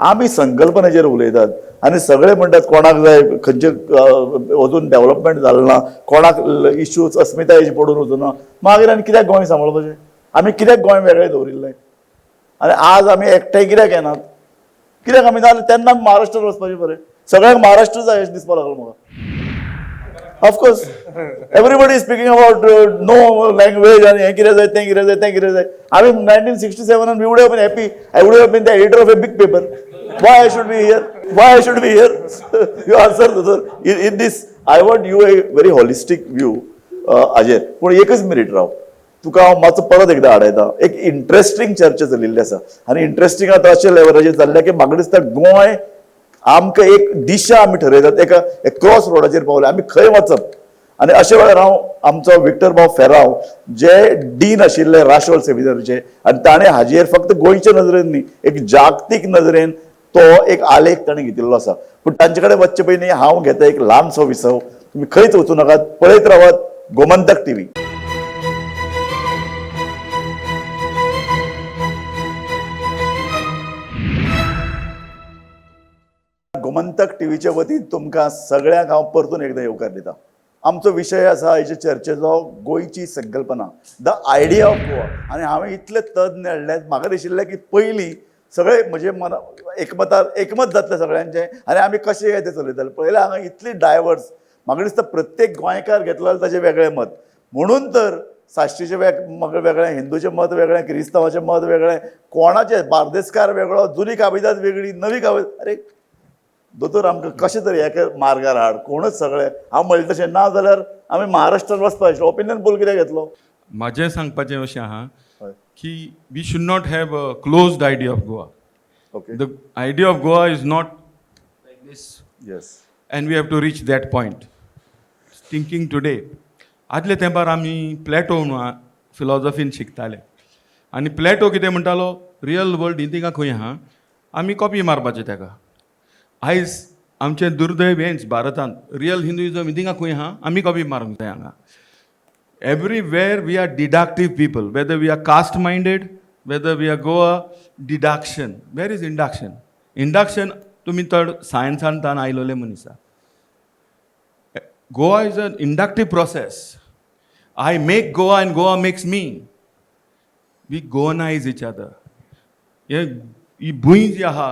[SPEAKER 1] आमी संकल्पनेचेर उलयतात आनी सगळे म्हणटात कोणाक जाय खंयचे अजून डेव्हलपमेंट जालें ना, कोणाक इश्यूज अस्मितायेचे पडून वचूना, मागीर आनी कित्याक गोंय सांबाळपाचें? आमी कित्याक गोंय वेगळें दवरिल्लें? आनी आज आमी एकठांय कित्याक येनात? कित्याक आमी जाल्यार तेन्ना महाराष्ट्रान वचपाचें बरें. सगळ्यांक महाराष्ट्र जाय अशें दिसपाक लागलो म्हाका. Of course, everybody is speaking about no language and हें कितें जाय, तें कितें जाय, तें कितें जाय. I mean, 1967 we would have been happy. I would have been the editor of a big paper. Why I should be here? Why I should be here? You answer, sir. In this, I want you a very holistic view, Ajay. पूण एकच मिनीट राव, तुका हांव मातसो परत एकदां आडायता. एक इंट्रस्टिंग चर्चा चलिल्ली आसा आनी इंट्रस्टिंग आतां अशें लेवलाचेर चल्ल्या की म्हाका दिसता गोंय आमकां एक दिशा आमी ठरयतात, एका क्रॉस रोडाचेर पावले आमी खंय वचप. आनी अशे वेळार हांव आमचो विक्टर बाब फेराव जे डीन आशिल्ले राशोल सेमिनारीचे, आनी ताणें हाजेर फक्त गोंयचे नदरेन न्ही, एक जागतीक नदरेन तो एक आलेख ताणें घेतिल्लो आसा. पूण तांचे कडेन वचचे पयलीं हांव घेता एक ल्हानसो विसव. तुमी खंयच वचूं नाकात, पळयत रावात गोमंतक टीव्ही. गोमंतक टीव्हीच्या वतीन तुमकां सगळ्यांक हांव परतून एकदां येवकार दिता. आमचो विशय आसा हेचे चर्चेचो गोंयची संकल्पना, the idea of Goa. आनी हांवें इतले तज्ञ हाडल्यात, म्हाका दिशिल्लें की पयलीं सगळे म्हजे मना एकमतार एकमत जातलें सगळ्यांचें आनी आमी कशें काय तें चलयतले. पळयलें हांगा इतली डायवर्स, म्हाका दिसता प्रत्येक गोंयकार घेतलो जाल्यार ताचें वेगळें मत. म्हणून तर साश्टीचें वेगळें, हिंदूचें मत वेगळें, क्रिस्तांवाचें मत वेगळें, कोणाचें बार्देसकार वेगळो, जुनी काबिजाद वेगळी, नवी काबिजाद. अरे दोतोर, आमकां कशें तरी एका मार्गार हाड. कोणूच सगळे हांव म्हणलें तशें ना जाल्यार आमी महाराष्ट्रान वचपा आशिल्लो. ओपिनियन पोल कित्याक घेतलो?
[SPEAKER 9] म्हाजें सांगपाचें अशें आहा की we should not have a closed idea of Goa.
[SPEAKER 1] Okay.
[SPEAKER 9] The idea of Goa is not like this.
[SPEAKER 1] Yes.
[SPEAKER 9] And we have to reach that point. Thinking today, आदले तेंपार आमी प्लॅटो म्हणून फिलॉजॉफीन शिकताले आनी प्लॅटो कितें म्हणटालो, रियल वर्ल्ड ही थिंगा खंय आहा, आमी कॉपी मारपाचें तेका. आयज आमचें दुर्दैव हेंच, भारतांत रियल हिंदुइजम थिंगा खंय आहा, आमी कॉपी मारूंक जाय हांगा. Everywhere we are deductive people, whether we are caste minded, whether we are Goa, deduction. Where is induction? Induction तुमी चड सायन्सान तान आयलोले मनीस. Goa is an inductive process. I make Goa and Goa makes me. We Goanize each other. हे ही भूंय जी आहा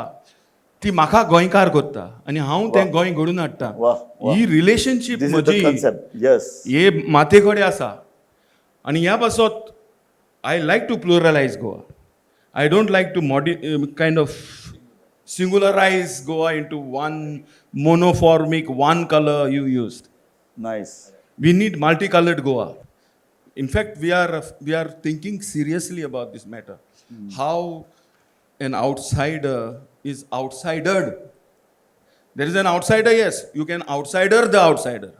[SPEAKER 9] ती म्हाका गोंयकार करता आनी हांव तें गोंय घडून हाडटा.
[SPEAKER 1] वा, वा.
[SPEAKER 9] ही रिलेशनशीप
[SPEAKER 1] This is the
[SPEAKER 9] म्हजी
[SPEAKER 1] concept, yes.
[SPEAKER 9] हे माते कडेन आसा आनी ह्या पासत I like to pluralize Goa. I don't like to kind of singularize Goa into one monoformic, one color you used.
[SPEAKER 1] Nice.
[SPEAKER 9] We need multicolored Goa. In fact, we are thinking seriously about this matter. How an outsider is outsidered. There is an outsider, yes. You can outsider the outsider.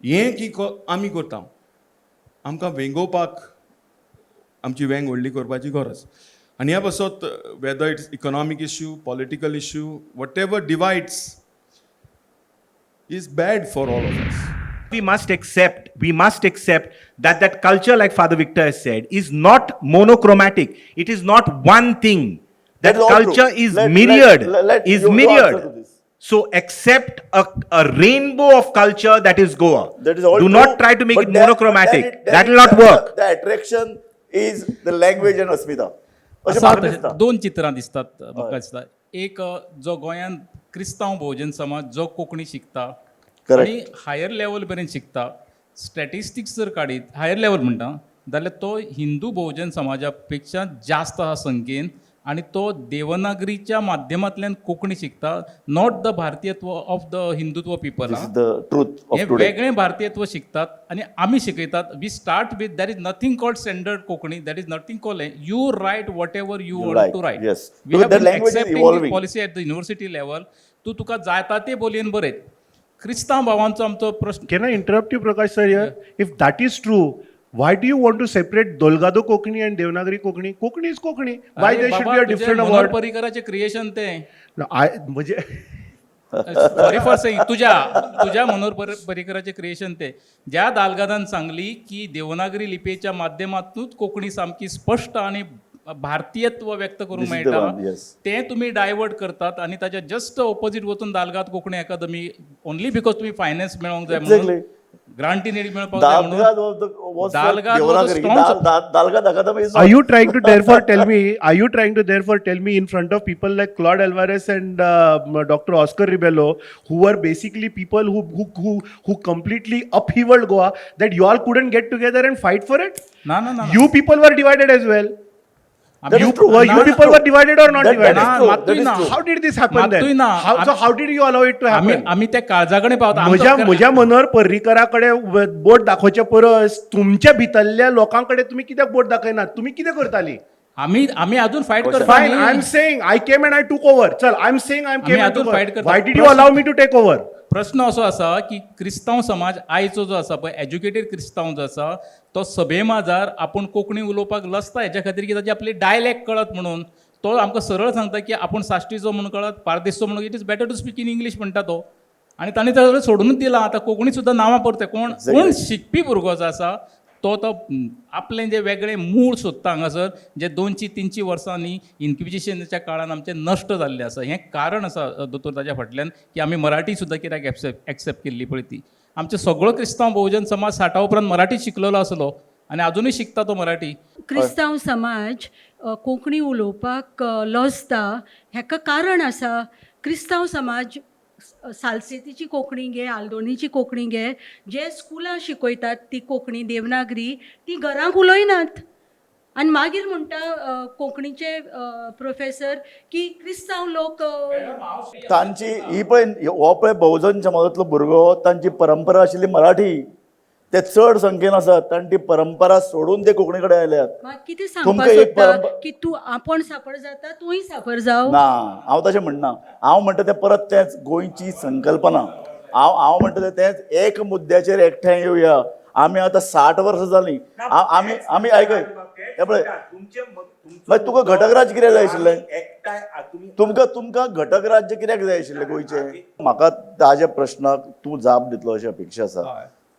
[SPEAKER 9] हें की आमी करता, आमकां वेंगोवपाक आमची वेंग व्हडली करपाची गरज. आनी ह्या पासत whether it's economic issue, political issue, whatever divides is bad for all of us.
[SPEAKER 4] We must accept that that culture, like Father Victor has said, is not monochromatic. It is not one thing. That
[SPEAKER 1] That is all true.
[SPEAKER 4] Culture is myriad,
[SPEAKER 1] Let
[SPEAKER 4] is
[SPEAKER 1] you
[SPEAKER 4] myriad.
[SPEAKER 1] Answer to this.
[SPEAKER 4] So accept a rainbow of culture that is Goa.
[SPEAKER 1] That is all
[SPEAKER 4] Do
[SPEAKER 1] true,
[SPEAKER 4] not try to make
[SPEAKER 1] but
[SPEAKER 4] it
[SPEAKER 1] then- but
[SPEAKER 4] monochromatic.
[SPEAKER 1] then then
[SPEAKER 4] That will not work.
[SPEAKER 1] The attraction is the language and अस्मिता, अशें
[SPEAKER 6] आसा
[SPEAKER 1] म्हाका
[SPEAKER 6] तशें.
[SPEAKER 1] दिसता.
[SPEAKER 6] दोन चित्रां दिसतात म्हाका दिसता. एक जो गोंयांत क्रिस्तांव भोवजन समाज जो कोंकणी शिकता आनी हायर लेवल मेरेन शिकता, स्टॅटिस्टिक्स जर काडीत, हायर लेवल म्हणटा जाल्यार तो हिंदू भोवजन समाजा पेक्षा जास्त आहा संख्येन आनी तो देवनागरीच्या माध्यमांतल्यान कोंकणी शिकता, not the भारतीयत्व of the Hindutva people.
[SPEAKER 1] This is the truth of
[SPEAKER 6] hey
[SPEAKER 1] today.
[SPEAKER 6] वेगळें भारतीयत्व शिकतात आनी आमी शिकयतात. We start with, there is nothing called standard Konkani, there is nothing called, you write whatever you
[SPEAKER 1] You
[SPEAKER 6] want
[SPEAKER 1] like,
[SPEAKER 6] to write.
[SPEAKER 1] Yes.
[SPEAKER 6] We
[SPEAKER 1] Because
[SPEAKER 6] have
[SPEAKER 1] that language is evolving.
[SPEAKER 6] Policy at the university level. तूं तुका जाता ते बोलयेन बरयत. क्रिस्तांव भावांचो आमचो प्रश्न
[SPEAKER 10] Can I interrupt you, Prakash sir, here? If that is true, why do you want to separate Dalgado Kokani and Devanagari Kokani? Kokani is Kokani. Why there should be a different
[SPEAKER 6] Manohar
[SPEAKER 10] award?
[SPEAKER 6] पर्रीकराचें creation तें.
[SPEAKER 10] No, I, म्हणजे
[SPEAKER 6] सॉरी फॉर सेईंग, तुज्या तुज्या मनोहर पर्रीकराचें क्रिएशन तें. ज्या दालगादान सांगली की देवनागरी लिपयेच्या माध्यमांतूच कोंकणी सामकी स्पश्ट आनी भारतीयत्व व्यक्त करूंक
[SPEAKER 1] This is the
[SPEAKER 6] मेळटा,
[SPEAKER 1] one, yes.
[SPEAKER 6] तें तुमी डायवर्ट करतात आनी ताच्या जस्ट ऑपोजीट वचून दालगाद कोंकणी अकादमी, ओनली because तुमी फायनान्स मेळोंक जाय म्हणून, ग्रांटी नीड मेळपाक जाय म्हणून.
[SPEAKER 1] Dalgado was
[SPEAKER 6] Dalgado was a
[SPEAKER 1] Devanagari.
[SPEAKER 6] Strong
[SPEAKER 1] Dalgado Akademi is
[SPEAKER 10] Are you trying to therefore tell me? Are you trying to therefore tell me in front of people like Claude Alvarez and Dr. Oscar Rebello, who were basically people who completely upheavaled Goa, that you all couldn't get together and fight for it?
[SPEAKER 6] ना ना ना.
[SPEAKER 10] You people were divided as well.
[SPEAKER 1] That
[SPEAKER 10] You,
[SPEAKER 1] is true.
[SPEAKER 10] were you
[SPEAKER 1] That is
[SPEAKER 10] people
[SPEAKER 1] true.
[SPEAKER 10] were divided or not
[SPEAKER 1] That
[SPEAKER 10] divided?
[SPEAKER 1] is true.
[SPEAKER 6] मात्तूय
[SPEAKER 1] That is
[SPEAKER 6] ना.
[SPEAKER 1] true.
[SPEAKER 10] How did this happen
[SPEAKER 6] मात्तूय
[SPEAKER 10] then?
[SPEAKER 6] ना.
[SPEAKER 10] So how did you allow it to
[SPEAKER 6] आमी
[SPEAKER 10] happen?
[SPEAKER 6] आमी त्या काळजा कडेन पावता.
[SPEAKER 10] म्हज्या म्हज्या मनोहर पर्रीकरा कडेन बोट दाखोवचे परस तुमच्या भितरल्या लोकां कडेन तुमी कित्याक बोट दाखयनात? तुमी कितें करताली?
[SPEAKER 6] आमी आमी अजून फायट करता.
[SPEAKER 10] Fine, I am saying I came and I took over. चल, I am saying I
[SPEAKER 6] आमी
[SPEAKER 10] केम
[SPEAKER 6] अजून fight करता.
[SPEAKER 10] Why did you allow me to take over?
[SPEAKER 6] प्रश्न असो आसा की क्रिस्तांव समाज आयचो जो आसा पळय, एज्युकेटेड क्रिस्तांव जो आसा, तो सभे माजार आपूण कोंकणी उलोवपाक लजता हेच्या खातीर की ताची आपली डायलॅक्ट कळत म्हणून. तो आमकां सरळ सांगता की आपूण साश्टीचो म्हणून कळत, पारदेसचो म्हणून, it is better to speak in English म्हणटा तो. आनी ताणें सगळें सोडूनच दिलां. आतां कोंकणी सुद्दां नांवां परते कोण कोण शिकपी भुरगो जो आसा तो तो आपलें जें वेगळें मूळ सोदता हांगासर, जे 200-300 वर्सांनी इन्क्विजिशनाच्या काळान आमचें नश्ट जाल्लें आसा. हें कारण आसा दोतोर ताच्या फाटल्यान की आमी मराठी सुद्दां कित्याक एक्सेप्ट केल्ली पळय ती. आमचे सगळो क्रिस्तांव भोवजन समाज 60 उपरांत मराठी शिकलेलो आसलो आनी आजुनूय शिकता तो मराठी.
[SPEAKER 7] क्रिस्तांव समाज कोंकणी उलोवपाक लजता हेका कारण आसा, क्रिस्तांव समाज सालसेतीची कोंकणी घे, आल्दोनीची कोंकणी घे, जे स्कुलां शिकयतात ती कोंकणी देवनागरी ती घरांक उलयनात. आनी मागीर म्हणटा कोंकणीचे प्रोफेसर की क्रिस्तांव लोक
[SPEAKER 1] तांची ही पळय, हो पळय बहुजन समाजांतलो भुरगो, तांची परंपरा आशिल्ली मराठी, ते चड संख्येन आसात, तांणी ती परंपरा सोडून ते कोंकणी कडेन आयल्यात.
[SPEAKER 7] मागीर कितें
[SPEAKER 1] तुमकां
[SPEAKER 7] सांगपाक
[SPEAKER 1] एक
[SPEAKER 7] सोदता की तूं आपूण सापर जाता, तूंय सापर जाव?
[SPEAKER 1] ना, हांव तशें म्हणना. हांव म्हणटा तें परत तेंच, गोंयची संकल्पना. हांव म्हणटा तें तेंच, एक मुद्द्याचेर एकठांय येवया. आमी आतां 60 वर्सां जालीं. आमी आमी आयकय, हे पळय, मागीर तुका घटक राज्य कित्याक जाय आशिल्लें? तुमकां तुमकां घटक राज्य कित्याक जाय आशिल्लें गोंयचें? म्हाका ताज्या प्रश्नाक तूं जाप दितलो अशी अपेक्षा आसा.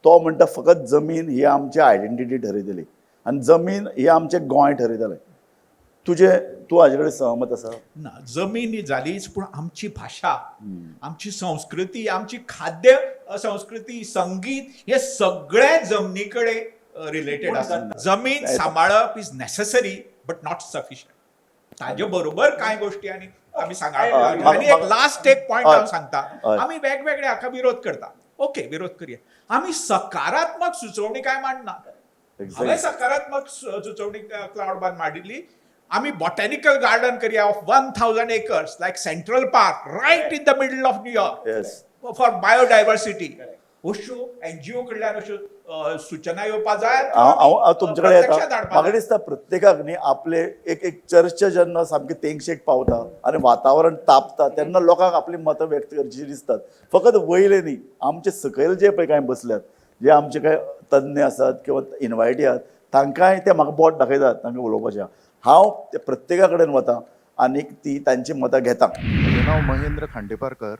[SPEAKER 1] तो म्हणटा फकत जमीन ही आमची आयडेंटिटी ठरयतली आनी जमीन ही आमचें गोंय ठरयतलें. तुजें तूं हाजे कडेन सहमत आसा?
[SPEAKER 3] ना, जमीन ही जालीच, पूण आमची भाशा, आमची संस्कृती, आमची खाद्य संस्कृती, संगीत हे सगळें जमनी कडेन रिलेटेड आसा. जमीन सांबाळप is necessary but not sufficient. ताजे बरोबर कांय गोश्टी आनी आमी सांगा. आनी एक लास्ट एक पॉयंट हांव सांगता. आमी वेगवेगळे हाका विरोध करता, ओके, विरोध करया, आमी सकारात्मक सुचोवणी काय मांडना. हांवें सकारात्मक सुचोवणी क्लावडबान मांडिल्ली. आमी बॉटॅनिकल गार्डन करया of 1000 acres like Central Park right in the middle of New York for biodiversity. अश्यो एनजीओ कडल्यान अश्यो सुचना येवपा जाय.
[SPEAKER 1] हांव तुमचे कडेन येता. म्हाका दिसता प्रत्येकाक न्ही आपले एक एक चर्चा जेन्ना सामकी तेंगशेक पावता आनी वातावरण तापता तेन्ना लोकांक आपली मतां व्यक्त करची दिसतात. फकत वयले न्ही, आमचे सकयल जे पळय कांय बसल्यात, जे आमचे कांय तज्ञ आसात किंवा इनवायटी आसात, तांकांय ते म्हाका बोट दाखयतात तांकां उलोवपाचें. हांव ते प्रत्येका कडेन वता आनी ती तांची मतां घेता.
[SPEAKER 11] म्हजें नांव महेंद्र खांडेपारकर.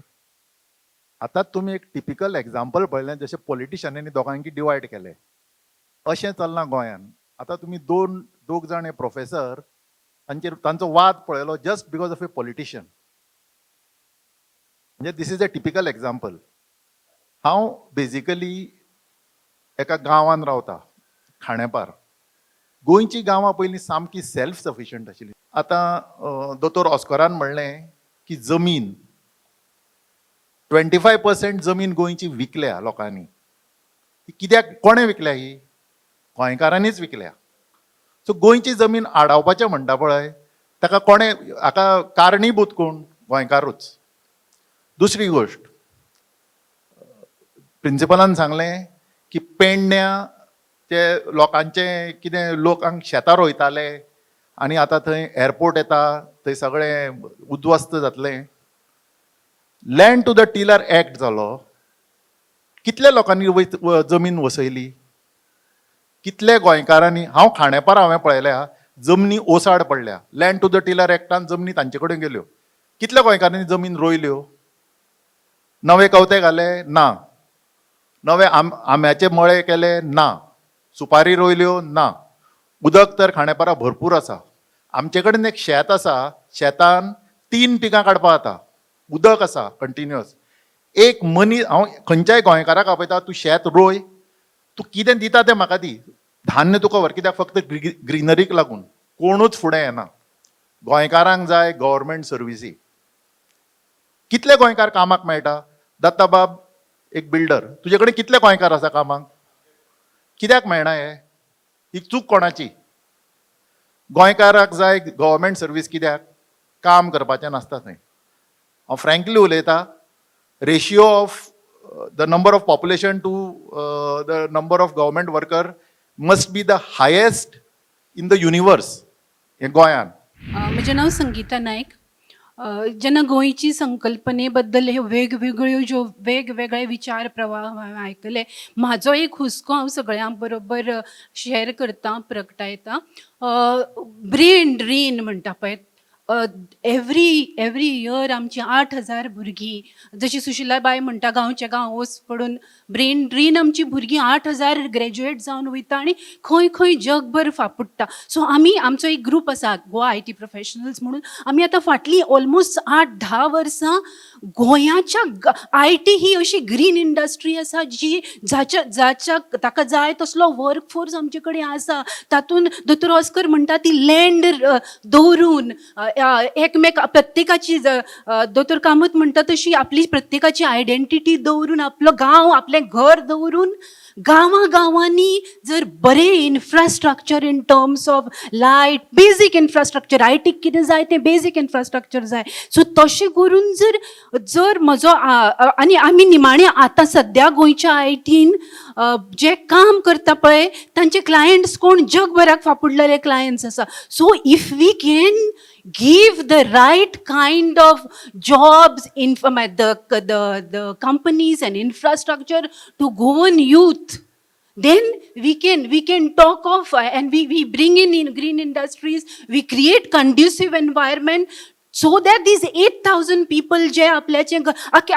[SPEAKER 11] आतां तुमी एक टिपिकल एग्जाम्पल पळयलें, जशें पॉलिटिशनांनी दोगांकी डिवायड केले, अशें चल्लां गोंयान. आतां तुमी दोग जाण हे प्रोफेसर, तांचेर तांचो वाद पळयलो just because of a politician. म्हणजे this is a typical example. हांव बेजिकली एका गांवान रावता, खांडेपार. गोंयची गांवां पयलीं सामकी सेल्फ सफिशंट आशिल्ली. आतां दोतोर ऑस्करान म्हणलें की जमीन 25% जमीन गोंयची विकल्या लोकांनी. ती कित्याक, कोणें विकल्या? ही गोंयकारांनीच विकल्या. सो गोंयची जमीन आडावपाचें म्हणटा पळय, ताका कोणें, हाका कारणीभूत कोण? गोंयकारूच. दुसरी गोश्ट, प्रिंसिपलान सांगलें की पेडण्या ते लोकांचें कितें, लोकांक शेतां रोयताले आनी आतां थंय एअरपोर्ट येता, थंय सगळें उद्ध्वस्त जातलें. Land to the tiller act जालो, कितल्या लोकांनी जमीन वसयली, कितले गोंयकारांनी? हांव खांडेपार हांवें पळयल्या जमनी ओसाड पडल्या. लँड टू the tiller एक्टान जमनी तांचे कडेन गेल्यो. कितल्या गोंयकारांनी जमीन रोयल्यो? नवे कवते घाले ना, नवे आंब्याचे मळे केले ना, सुपारी रोयल्यो ना. उदक तर खांडेपारा भरपूर आसा. आमचे कडेन एक शेत आसा, शेतान 3 पिकां काडपा जाता, उदक आसा कंटिन्युअस. एक मनीस, हांव खंयच्याय गोंयकाराक आपयता, तूं शेत रोय, तूं कितें दिता तें म्हाका दी, धान्य तुका व्हर, कित्याक फक्त ग्रिनरीक लागून कोणूच फुडें येना. गोंयकारांक जाय गव्हर्मेंट सर्विसी. कितले गोंयकार कामाक मेळटा? दत्ताबाब एक बिल्डर, तुजे कडेन कितले गोंयकार आसा कामाक? कित्याक मेळना? हे ही चूक कोणाची? गोंयकाराक जाय गव्हर्मेंट सर्वीस, कित्याक काम करपाचें नासता थंय. हांव फ्रेंकली उलयता, ratio of the number of population to the number of government worker must be the highest in the universe हें गोंयान.
[SPEAKER 7] म्हजें नांव संगीता नायक. जेन्ना गोंयची संकल्पने बद्दल ह्यो वेगवेगळ्यो ज्यो वेगवेगळे विचार प्रवाह हांवें आयकले, म्हाजो एक हुस्को हांव सगळ्यां बरोबर शेअर करता, प्रगटायता. ब्रेन ड्रेन म्हणटा पळय, एवरी इयर आमची 8000 भुरगीं, जशी सुशिला बाय म्हणटा गांवचे गांव ओस पडून, ब्रेन ड्रेन आमची भुरगीं 8000 ग्रॅज्युएट जावन वयता आनी खंय खंय जगभर फापुडटा. सो आमी, आमचो एक ग्रूप आसा गोवा IT professionals म्हणून, आमी आतां फाटलीं ऑलमोस्ट 8-10 वर्सां गोंयाच्या IT ही अशी ग्रीन इंडस्ट्री आसा जी जाच्या जाच्या ताका जाय तसलो वर्क फोर्स आमचे कडेन आसा. तातूंत दोतोर ऑस्कर म्हणटा ती लँड दवरून एकमेक प्रत्येकाची, दोतोर कामत म्हणटा तशी आपली प्रत्येकाची आयडेंटिटी दवरून, आपलो गांव आपलें घर दवरून गांवां गांवांनी जर बरें infrastructure in terms of light, basic infrastructure, आयटीक कितें जाय तें बेजीक इन्फ्रास्ट्रक्चर जाय. सो तशें करून जर जर म्हजो आनी आमी निमाणें आतां सद्या गोंयच्या आयटीन जे काम करता पळय तांचे क्लायंट्स कोण, जगभराक फापुडलेले क्लायंट्स आसा. So if we can give the right kind of jobs in the companies and infrastructure to Goan youth, Then we can talk of and we bring in green industries, we create conducive environment so that these 8,000 people जे आपल्याचे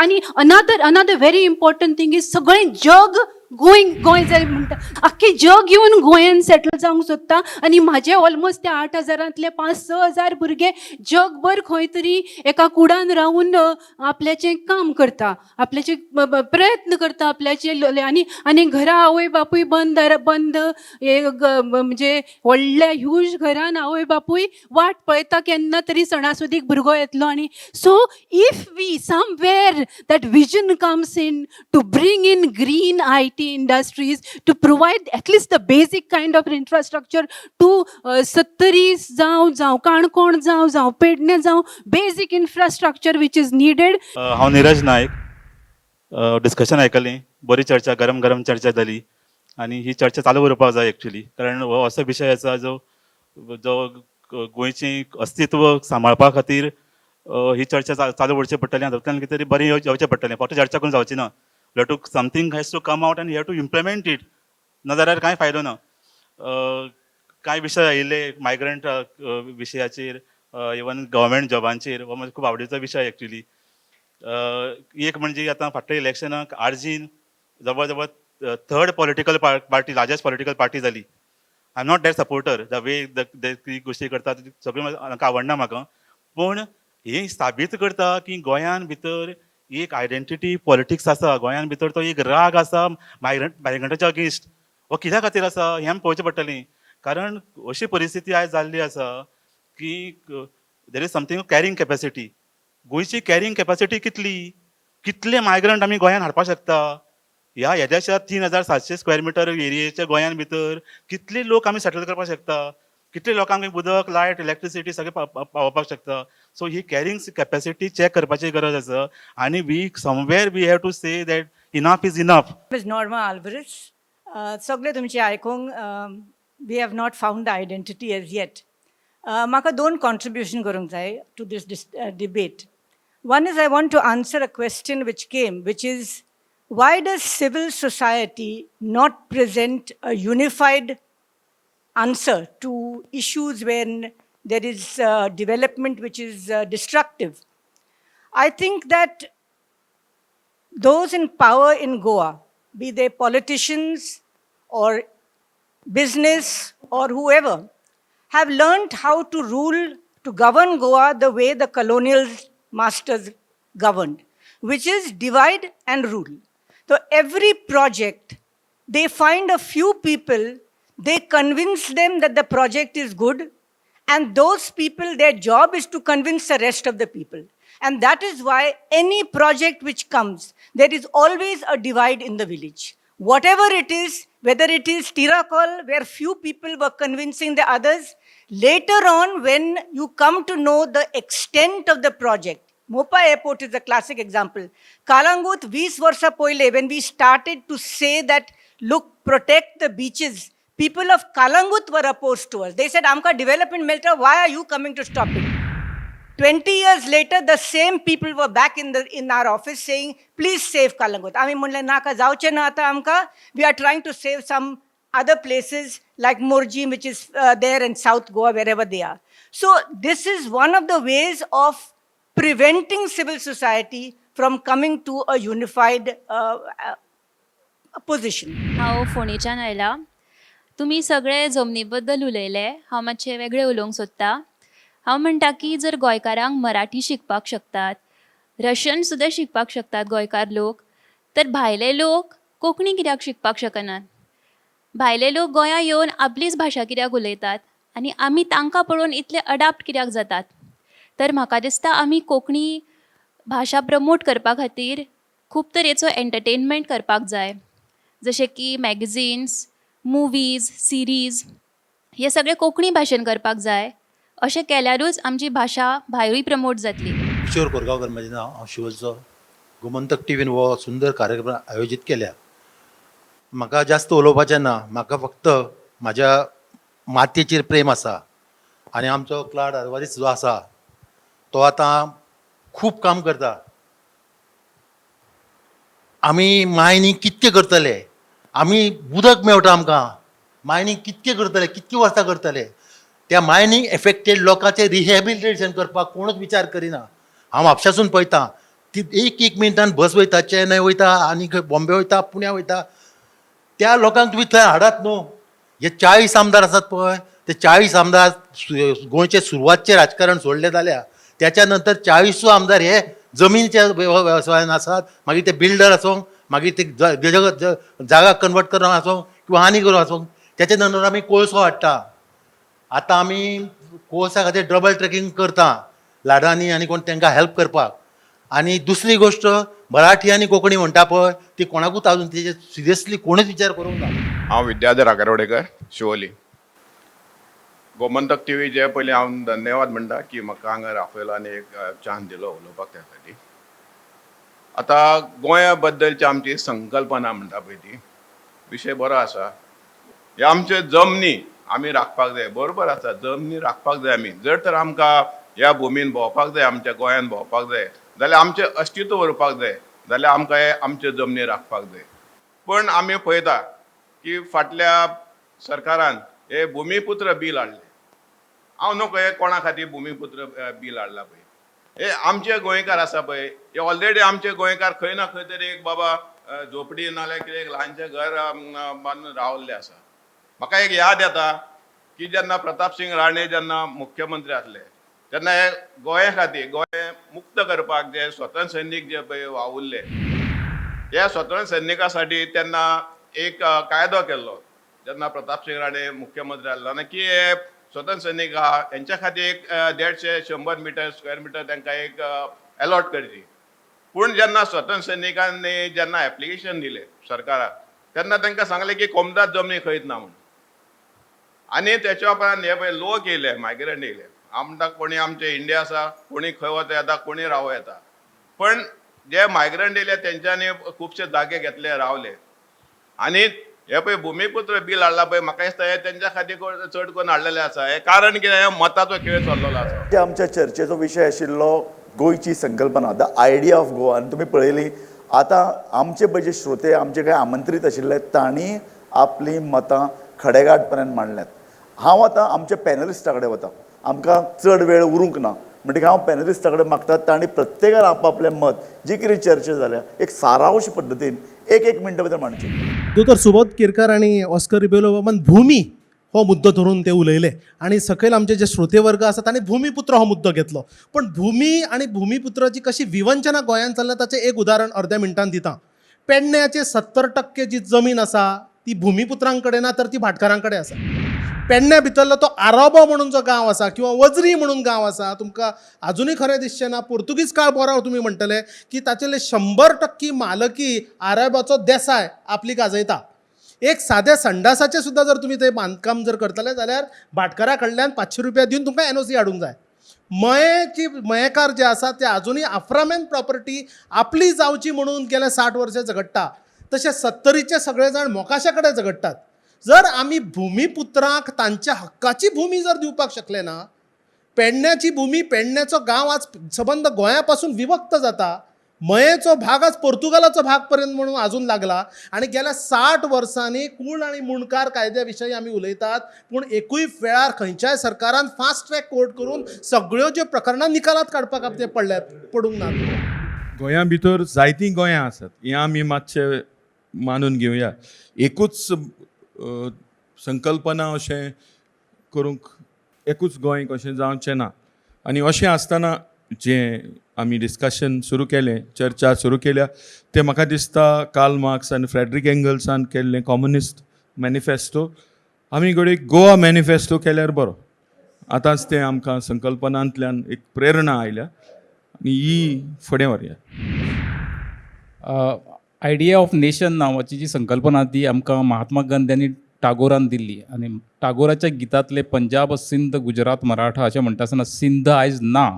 [SPEAKER 7] आनी another very important thing is सगळें जग गोंय गोंय जाय म्हणटा, आख्खें जग येवन गोंयान सेटल जावंक सोदता आनी म्हाजे ऑलमोस्ट त्या 8,000तले 5-6 हजार भुरगे जगभर खंय तरी एका कुडान रावून आपल्याचें काम करता, आपल्याचे प्रयत्न करता आपल्याचे आनी घरा आवय बापूय बंद, दारां बंद, हे म्हणजे व्हडल्या ह्यूज घरान आवय बापूय वाट पळयता केन्ना तरी सणासुदीक भुरगो येतलो. आनी so if we somewhere that vision comes in to bring in green IT industries, to provide at least the basic kind of infrastructure to Sattari जावं, जावं काणकोण जावं, जावं पेडणे जावं, basic infrastructure which is needed.
[SPEAKER 12] हांव निरज नायक. डिस्कशन आयकलें, बरी चर्चा, गरम गरम चर्चा जाली आनी ही चर्चा चालू उरपाक जाय एक्चुली, कारण हो असो विशय आसा जो जो गोंयचें अस्तित्व सांबाळपा खातीर ही चर्चा चालू उरची पडटली. हातूंतल्यान कितें तरी बरें येवचें पडटलें. फक्त चर्चा करून जावची ना, to something has to come out and have to implement it, ना जाल्यार कांय फायदो ना. कांय विशय आयिल्ले मायग्रंट विशयाचेर, इवन गव्हर्मेंट जॉबांचेर. हो म्हजो खूब आवडीचो विशय एक्चुली. एक म्हणजे आतां फाटल्या इलेक्शनाक आरजीन जवळ जवळ third political party, largest political party जाली. I am not that supporter, the way the गोश्टी करतात सगळ्यो म्हाका आवडना म्हाका, पूण ही साबीत करता की गोंयान भितर एक आयडेंटिटी पॉलिटिक्स आसा, गोंयान भितर तो एक राग आसा मायग्रंटाच्या अगेन्स्ट. हो कित्या खातीर आसा हें आमी पळोवचें पडटलें, कारण अशी परिस्थिती आयज जाल्ली आसा की there is something carrying capacity. गोंयची कॅरिंग कॅपॅसिटी कितली, कितले मायग्रंट आमी गोंयान हाडपाक शकता? ह्या येद्याश्या 3700 स्क्वेअर मिटर एरियेच्या गोंयान भितर कितले लोक आमी सेटल करपाक शकता? कितले लोकांक उदक, लायट, इलेक्ट्रिसिटी सगळें पावोवपाक शकता? सो ही कॅरिंग कॅपॅसिटी चॅक करपाची गरज आसा आनी we somewhere we have to say that enough is enough.
[SPEAKER 13] Ms. Norma Alvarez, सगळे तुमचे आयकूंक, we have not found the identity as yet. म्हाका दोन कॉन्ट्रिब्युशन करूंक जाय to this debate. One is I want to answer a question which came, which is why does civil society not present a unified answer to issues when there is development which is destructive? I think that those in power in Goa, be they politicians or business or whoever, have learned how to rule, to govern Goa the way the colonial masters governed, which is divide and rule. So every project, they find a few people, they convince them that the project is good, and those people, their job is to convince the rest of the people. And that is why any project which comes, there is always a divide in the village. Whatever it is, whether it is Tiracol, where few people were convincing the others, later on, when you come to know the extent of the project, Mopa Airport is a classic example. Kalangut, 20 वर्सां पयले, when we started to say that, look, protect the beaches, people of Kalangut were opposed to us. They said, "आमकां development मेळटा, why are you coming to stop it?" 20 years later, the same people were back in our office saying, "Please save Kalangut." आमी म्हणलें नाका, जावचें ना आतां आमकां. We are trying to save some other places like Morjim, which is there in South Goa, wherever they are. So this is one of the ways of preventing civil society from coming to a unified position.
[SPEAKER 14] हांव फोंडेच्यान आयलां. तुमी सगळे जमनी बद्दल उलयले, हांव मातशें वेगळें उलोवंक सोदतां. हांव म्हणटा की जर गोंयकारांक मराठी शिकपाक शकतात, रशियन सुद्दां शिकपाक शकतात गोंयकार लोक, तर भायले लोक कोंकणी कित्याक शिकपाक शकनात? भायले लोक गोंयां येवन आपलीच भाशा कित्याक उलयतात आनी आमी तांकां पळोवन इतले अडाप्ट कित्याक जातात? तर म्हाका दिसता आमी कोंकणी भाशा प्रमोट करपा खातीर खूब तरेचो एंटरटेनमेंट करपाक जाय, जशें की मॅगझिन्स, मुवीज, सिरीज, हे सगळे कोंकणी भाशेन करपाक जाय. अशें केल्यारूच आमची भाशा भायरूय प्रमोट जातली.
[SPEAKER 15] किशोर कोरगांवकर म्हजें नांव. हांव शिवोलचो. गोमंतक टिवीन हो सुंदर कार्यक्रम आयोजीत केल्या. म्हाका जास्त उलोवपाचें ना. म्हाका फक्त म्हाज्या मातयेचेर प्रेम आसा आनी आमचो क्लाड आल्वारीस जो आसा तो आतां खूब काम करता. आमी मायनींग कितकें करतले? आमी उदक मेवटा आमकां, मायनींग कितकें करतले, कितकीं वर्सां करतले? त्या मायनींग एफेक्टेड लोकांचें रिहेबिलिटेशन करपाक कोणूच विचार करिना. हांव म्हापशासून पळयतां ती एक एक मिनटान बस वयता, चेन्नय वयता आनी खंय बॉम्बे वयता, पुण्या वयता. त्या लोकांक तुमी थंय हाडात न्हू. हे 40 आमदार आसात पळय, ते 40 आमदार गोंयचे सुरवातचे राजकारण सोडले जाल्यार त्याच्या नंतर 40 आमदार हे जमिनीच्या वेवसायान आसात. मागीर ते बिल्डर आसूं, मागीर ते जागा कन्वर्ट करून आसूं किंवा आनी करून आसूं. त्याच्या नंतर आमी कोळसो हाडटा. आतां आमी कोळसा खातीर डबल ट्रेकींग करता लाडांनी आनी कोण तांकां हेल्प करपाक. आनी दुसरी गोश्ट, मराठी आनी कोंकणी म्हणटा पळय ती कोणाकूच अजून तेजेर सिरियसली कोणूच विचार करूंक ना.
[SPEAKER 16] हांव विद्याधर आगरवडेकर, शिवोली. गोमंतक टी व्हीचे पयलीं हांव धन्यवाद म्हणटा की म्हाका हांगा आपयलो आनी एक चान्स दिलो उलोवपाक त्या साठी. आतां गोंया बद्दलची आमची संकल्पना म्हणटा पळय ती विशय बरो आसा. हे आमचे जमनी आमी राखपाक जाय, बरोबर आसा, जमनी राखपाक जाय आमी. जर तर आमकां ह्या भुमीन भोंवपाक जाय, आमच्या गोंयान भोंवपाक जाय जाल्यार आमचें अस्तित्व उरपाक जाय जाल्यार आमकां हे आमचे जमनी राखपाक जाय. पण आमी पळयता की फाटल्या सरकारान हे भुमीपुत्र बील हाडलें. हांव न्हू खंय कोणा खातीर भुमीपुत्र बील हाडला पळय, हे आमचे गोंयकार आसा पळय, हे ऑलरेडी आमचे गोंयकार खंय ना खंय तरी एक बाबा झोपडी नाल्यार कितें एक ल्हानशें घर बांदून रावल्ले आसा. म्हाका एक याद येता की जेन्ना प्रतापसिंग राणे जेन्ना मुख्यमंत्री आसले तेन्ना हे गोंया खातीर गोंय मुक्त करपाक जे स्वतंत्र सैनीक जे पळय वावुरले, ह्या स्वतंत्र सैनिका साठी तेन्ना एक कायदो केल्लो जेन्ना प्रतापसिंग राणे मुख्यमंत्री आसलो, आनी की हे स्वतंत्र सैनीक आहा हेंच्या खातीर एक 150-100 मिटर स्क्वेअर मिटर तांकां एक एलॉट करची. पूण जेन्ना स्वतंत्र सैनिकांनी जेन्ना एप्लिकेशन दिलें सरकाराक तेन्ना तांकां सांगलें की कोमदाद जमनी खंयच ना म्हणून. आनी तेच्या उपरांत हे पळय लोक येयले, मायग्रंट येयले. हांव म्हणटा कोणी आमचे इंडिया आसा, कोणी खंय वता येता, कोणी रावो येता, पण जे मायग्रंट येयले तेंच्यांनी खुबशे जागे घेतले, रावले. आनी हे पळय भुमीपुत्र बील हाडला पळय, म्हाका दिसता हे तेंच्या खातीर चड करून हाडलेले आसा. हे कारण कितें, हे मताचो खेळ चल्लेलो आसा.
[SPEAKER 1] आमच्या चर्चेचो विशय आशिल्लो गोंयची संकल्पना, the idea of Goa. आनी तुमी पळयली आतां आमचे पळय जे श्रोते आमचे कांय आमंत्रीत आशिल्ले तांणी आपलीं मतां खडेगांठ पर्यंत मांडल्यात. हांव आतां आमच्या पॅनलिस्टा कडेन वता, आमकां चड वेळ उरूंक ना म्हणटकीर हांव पॅनलिस्टा कडेन मागता तांणी प्रत्येकान आपआपलें मत जी कितें चर्चा जाल्या एक सारांश पद्दतीन एक एक मिनटां भितर मांडची.
[SPEAKER 5] दोतोर सुबोध केरकर आनी ऑस्कर रिबेलो बाबान भूमी हो मुद्दो धरून ते उलयले आनी सकयल आमचे जे श्रोते वर्ग आसा तांणी भूमिपुत्र हो मुद्दो घेतलो. पण भूमी आनी भूमिपुत्राची कशी विवंचना गोंयांत चल्ल्या ताचें एक उदाहरण अर्द्या मिनटान दिता. पेडण्याचे 70% जी जमीन आसा ती भूमिपुत्रां कडेन ना तर ती भाटकारां कडेन आसा. पेडण्या भितरलो तो आरोबो म्हणून जो गांव आसा किंवा वजरी म्हणून गांव आसा, तुमकां आजुनूय खरें दिसचें ना, पोर्तुगीज काळ बरो तुमी म्हणटले की ताचेले 100% मालकी आरोबाचो देसाय आपली गाजयता. एक साद्या संडासाचें सुद्दां जर तुमी थंय बांदकाम जर करतले जाल्यार भाटकारा कडल्यान 500 रुपया दिवन तुमकां NOC हाडूंक जाय. मयेची मयेकार जे आसा ते आजुनूय आफ्रामेन प्रॉपर्टी आपली जावची म्हणून गेल्या 60 वर्सां झगडटा. तशें सत्तरीचे सगळे जाण मोकाशा कडेन झगडटात. जर आमी भुमीपुत्रांक तांच्या हक्काची भूमी जर दिवपाक शकले ना, पेडण्याची भूमी, पेडण्याचो गांव आज सबंद गोंया पासून विभक्त जाता, मयेचो भाग आज पोर्तुगालाचो भाग पर्यंत म्हणून आजून लागला. आनी गेल्या 60 वर्सांनी कूळ आनी मुंडकार कायद्या विशयी आमी उलयतात, पूण एकूय वेळार खंयच्याय सरकारान फास्ट ट्रॅक कोर्ट करून सगळ्यो ज्यो प्रकरणां निकालात काडपाक ते पडल्यात पडूंक ना.
[SPEAKER 9] गोंया भितर जायतीं गोंयां आसात हें आमी मातशें मानून घेवया. एकूच संकल्पना अशें करूंक एकूच गोंय कशें जावचें ना. आनी अशें आसतना जें आमी डिस्कशन सुरू केलें, चर्चा सुरू केल्या, तें म्हाका दिसता कार्ल मार्क्स आनी फ्रेडरीक एंगल्सान केल्लें कम्युनिस्ट मॅनिफेस्टो आमी घडये गोवा मॅनिफेस्टो केल्यार बरो. आतांच तें आमकां संकल्पनांतल्यान एक प्रेरणा आयल्या आनी ही फुडें व्हरया.
[SPEAKER 6] आयडिया ऑफ नेशन नांवाची जी संकल्पना ती आमकां महात्मा गांधी आनी टागोरान दिल्ली. आनी टागोराच्या गितांतले पंजाब, सिंध, गुजरात, मराठा अशें म्हणटा आसतना सिंध आयज ना.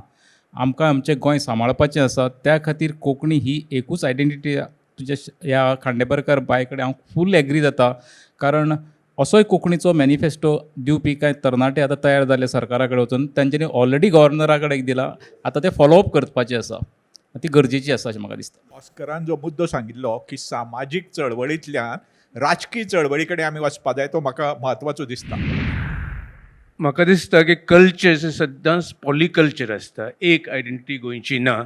[SPEAKER 6] आमकां आमचें गोंय सांबाळपाचें आसा, त्या खातीर कोंकणी ही एकूच आयडेंटिटी. तुज्या ह्या खांडेपारकार बाय कडेन हांव फूल एग्री जाता, कारण असोय कोंकणीचो मॅनिफेस्टो दिवपी कांय तरणाटे आतां तयार जाले सरकारा कडेन वचून, तांच्यांनी ऑलरेडी गव्हर्नरा कडेन दिला, आतां ते फॉलोअप करपाचें आसा, ती गरजेची आसा अशें म्हाका दिसता.
[SPEAKER 3] ऑस्करान जो मुद्दो सांगिल्लो की सामाजीक चळवळींतल्यान राजकीय चळवळी कडेन आमी वचपा जाय, तो म्हाका म्हत्वाचो दिसता.
[SPEAKER 2] म्हाका दिसता की कल्चर सद्दांच पॉलिकल्चर आसता. एक आयडेंटिटी गोंयची ना.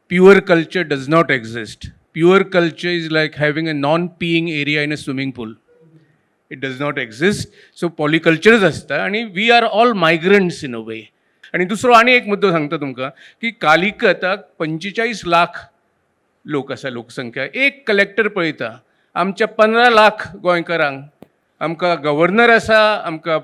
[SPEAKER 2] Pure culture does not exist. Pure culture is like having a non peeing area in a swimming pool. It does not exist. So पॉलिकल्चरच आसता आनी we are all migrants in a way. आनी दुसरो आनी एक मुद्दो सांगता तुमकां की कालिकताक 45 लाख लोक आसा लोकसंख्या. एक कलेक्टर पळयता आमच्या 15 लाख गोंयकारांक. आमकां गव्हर्नर आसा, आमकां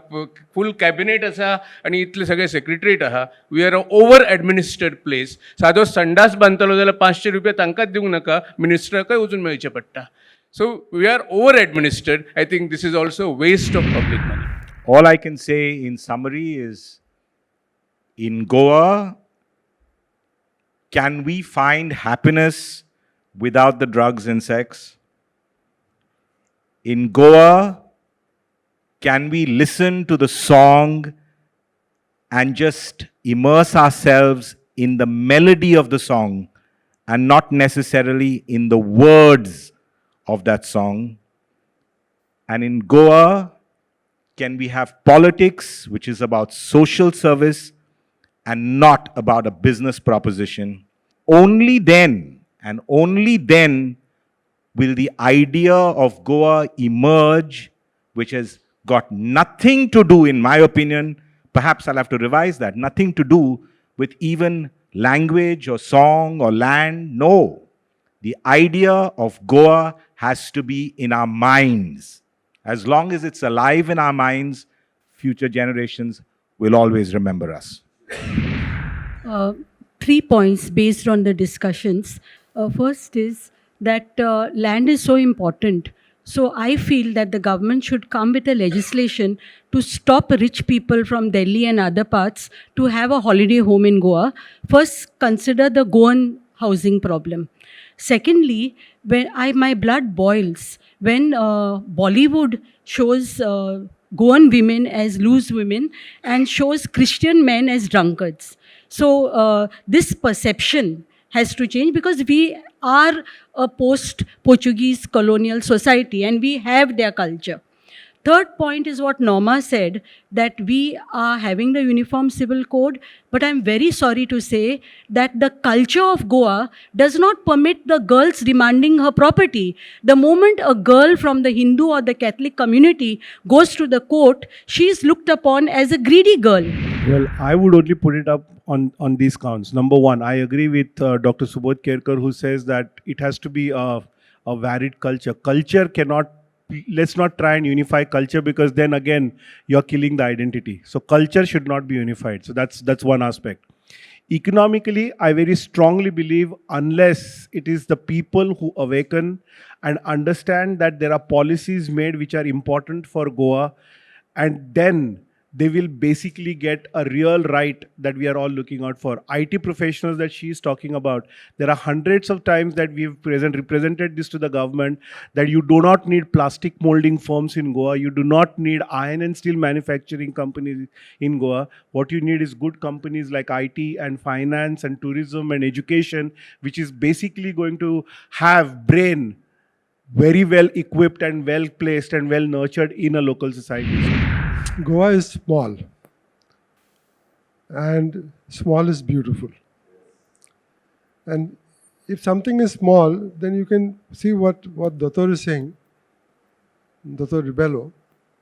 [SPEAKER 2] फूल कॅबिनेट आसा आनी इतले सगळे सेक्रेटरीट आहा. We are a over administered place. सादो संडास बांदतलो जाल्यार 500 रुपया तांकांच दिवंक नाका, मिनिस्टराकय वचून मेळचें पडटा. So we are over administered. I think this is also waste of public money.
[SPEAKER 4] All I can say in summary is, in Goa, can we find happiness without the drugs and sex? In Goa, can we listen to the song and just immerse ourselves in the melody of the song and not necessarily in the words of that song? And in Goa, can we have politics which is about social service and not about a business proposition? Only then and only then will the idea of Goa emerge, which has got nothing to do, in my opinion, perhaps I'll have to revise that, nothing to do with even language or song or land. No. The idea of Goa has to be in our minds. As long as it's alive in our minds, future generations will always remember us.
[SPEAKER 7] Three points based on the discussions. First is that land is so important. So I feel that the government should come with a legislation to stop rich people from Delhi and other parts to have a holiday home in Goa. First, consider the Goan housing problem. Secondly, when I my blood boils when Bollywood shows Goan women as loose women and shows Christian men as drunkards. So this perception has to change because we are a post-Portuguese colonial society and we have their culture. Third point is what Norma said, that we are having the Uniform Civil Code, but I'm very sorry to say that the culture of Goa does not permit the girls demanding her property. The moment a girl from the Hindu or the Catholic community goes to the court, she is looked upon as a greedy girl.
[SPEAKER 10] Well, I would only put it up on these counts. Number one, I agree with Dr. Subodh Kerkar, who says that it has to be a varied culture. Culture cannot, let's not try and unify culture, because then again, you're killing the identity. So culture should not be unified. So that's one aspect. Economically, I very strongly believe unless it is the people who awaken and understand that there are policies made which are important for Goa, and then they will basically get a real right that we are all looking out for. IT professionals that she is talking about, there are hundreds of times that we've represented this to the government that you do not need plastic molding firms in Goa, you do not need iron and steel manufacturing companies in Goa. What you need is good companies like IT and finance and tourism and education, which is basically going to have brain very well equipped and well placed and well nurtured in a local society.
[SPEAKER 8] Goa is small, and small is beautiful. And if something is small, then you can see what Dr. is saying, Dr. Rebello,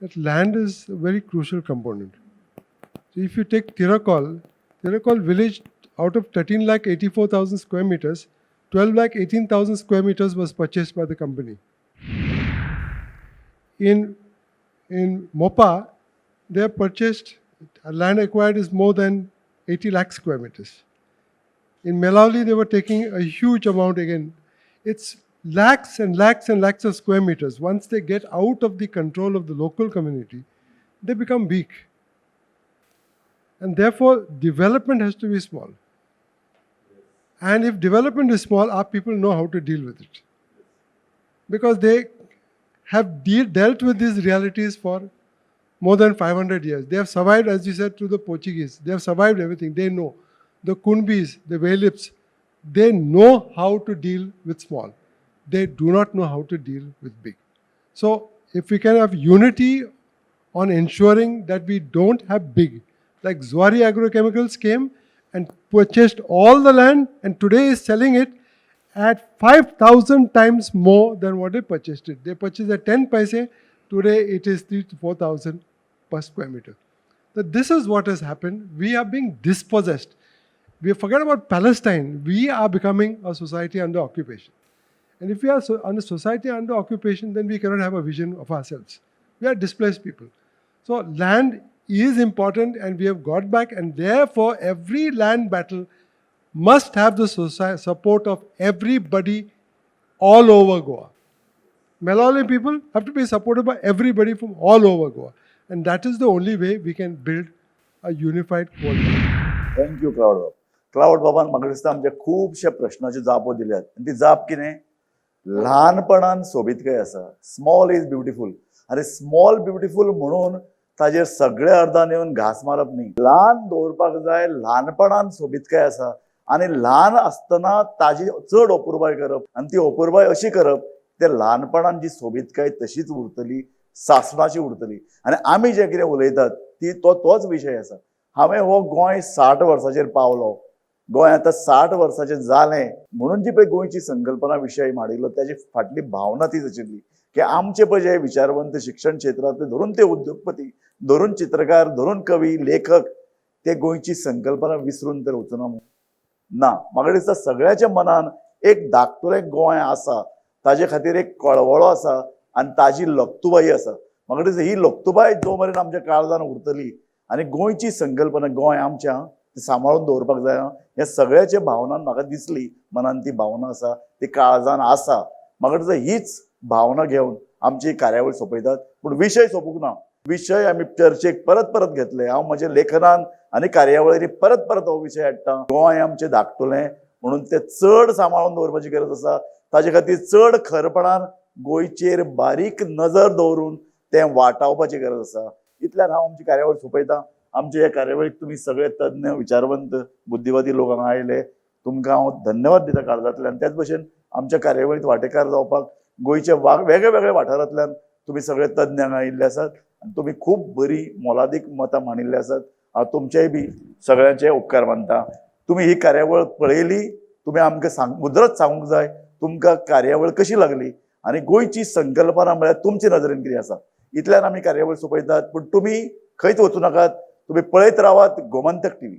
[SPEAKER 8] that land is a very crucial component. So if you take Tiracol, Tiracol village, out of 13,84,000 square meters, 12,18,000 square meters was purchased by the company. In Mopa, they have purchased, land acquired is more than 80 lakh square meters. In Melauli, they were taking a huge amount again. It's lakhs and lakhs and lakhs of square meters. Once they get out of the control of the local community, they become weak. And therefore, development has to be small. And if development is small, our people know how to deal with it. Because they have dealt with these realities for more than 500 years. They have survived, as you said, through the Portuguese. They have survived everything. They know. The Kunbis, the Velips, they know how to deal with small. They do not know how to deal with big. So if we can have unity on ensuring that we don't have big, like Zuari Agrochemicals came and purchased all the land and today is selling it at 5,000 times more than what they purchased it. They purchased at 10 paise, today it is 3 to 4,000 per square meter. So this is what has happened. We are being dispossessed. We forget about Palestine. We are becoming a society under occupation. And if we are under society under occupation, then we cannot have a vision of ourselves. We are displaced people. So land is important, and we have got back, and therefore every land battle must have the support of everybody all over Goa. Melaulim people have to be supported by everybody from all over Goa. And that is the only way we can build a unified coalition.
[SPEAKER 1] Thank you cloud बाब. क्लावड बाबान म्हाका दिसता आमच्या खुबश्या प्रश्नाच्यो जापो दिल्यात आनी ती जाप कितें, ल्हानपणान सोबीतकाय आसा. Small is beautiful. आनी स्मॉल ब्युटिफूल म्हणून ताजेर सगळ्या अर्दान येवन घांस मारप न्ही. ल्हान दवरपाक जाय, ल्हानपणान सोबीतकाय आसा आनी ल्हान आसतना ताजी चड अपुरबाय करप आनी ती अपुरबाय अशी करप ते ल्हानपणान जी सोबीतकाय तशीच उरतली, सासणाची उरतली. आनी आमी जें कितें उलयतात ती तोच विशय आसा. हांवें हो गोंय 60 वर्सांचेर पावलो, गोंय आतां 60 वर्सांचें जालें म्हणून जी पळय गोंयची संकल्पना विशय मांडिल्लो ताजी फाटली भावना तीच आशिल्ली की आमचे पळय जे विचारवंत शिक्षण क्षेत्रांतले धरून ते उद्योगपती, धरून चित्रकार, धरून कवी, लेखक, ते गोंयची संकल्पना विसरून तर वचना मू ना. म्हाका दिसता सगळ्याच्या मनान एक धाकटुलें गोंय आसा, ताजे खातीर एक कळवळो आसा आनी ताजी लक्तुबाई आसा. म्हाका दिसता ही लक्तुबाय जो मेरेन आमच्या काळजान उरतली आनी गोंयची संकल्पना, गोंय आमच्या ती सांबाळून दवरपाक जाय ह्या सगळ्याच्या भावनान म्हाका दिसली, मनान ती भावना आसा, ती काळजान आसा. म्हाका दिसता हीच भावना घेवन आमची कार्यावळ सोंपयतात. पूण विशय सोंपूंक ना. विशय आमी चर्चेक परत परत घेतले. हांव म्हज्या लेखनान आनी कार्यावळींनी परत परत हो विशय हाडटा. गोंय आमचें धाकटुलें म्हणून तें चड सांबाळून दवरपाची गरज आसा. ताजे खातीर चड खरपणान गोंयचेर बारीक नजर दवरून तें वाटावपाची गरज आसा. इतल्यान हांव आमची कार्यावळ सोंपयता. आमचे ह्या कार्यावळीक तुमी सगळे तज्ञ, विचारवंत, बुद्धिवादी लोक हांगा आयले, तुमकां हांव धन्यवाद दिता काळजांतल्यान. त्याच भशेन आमच्या कार्यावळींत वांटेकार जावपाक गोंयच्या वेगळे वेगळे वाठारांतल्यान तुमी सगळे तज्ञ हांगा आयिल्ले आसात आनी तुमी खूब बरी मोलादीक मतां मांडिल्ली आसात. हांव तुमचेय बी सगळ्यांचे उपकार मानता. तुमी ही कार्यावळ पळयली, तुमी आमकां मुद्रत सांगूंक जाय तुमकां कार्यावळ कशी लागली आनी गोंयची संकल्पना म्हळ्यार तुमचे नदरेन कितें आसा. इतल्यान आमी कार्यावळ सोंपयतात. पूण तुमी खंयच वचूं नाकात, तुमी पळयत रावात गोमंतक टीव्ही.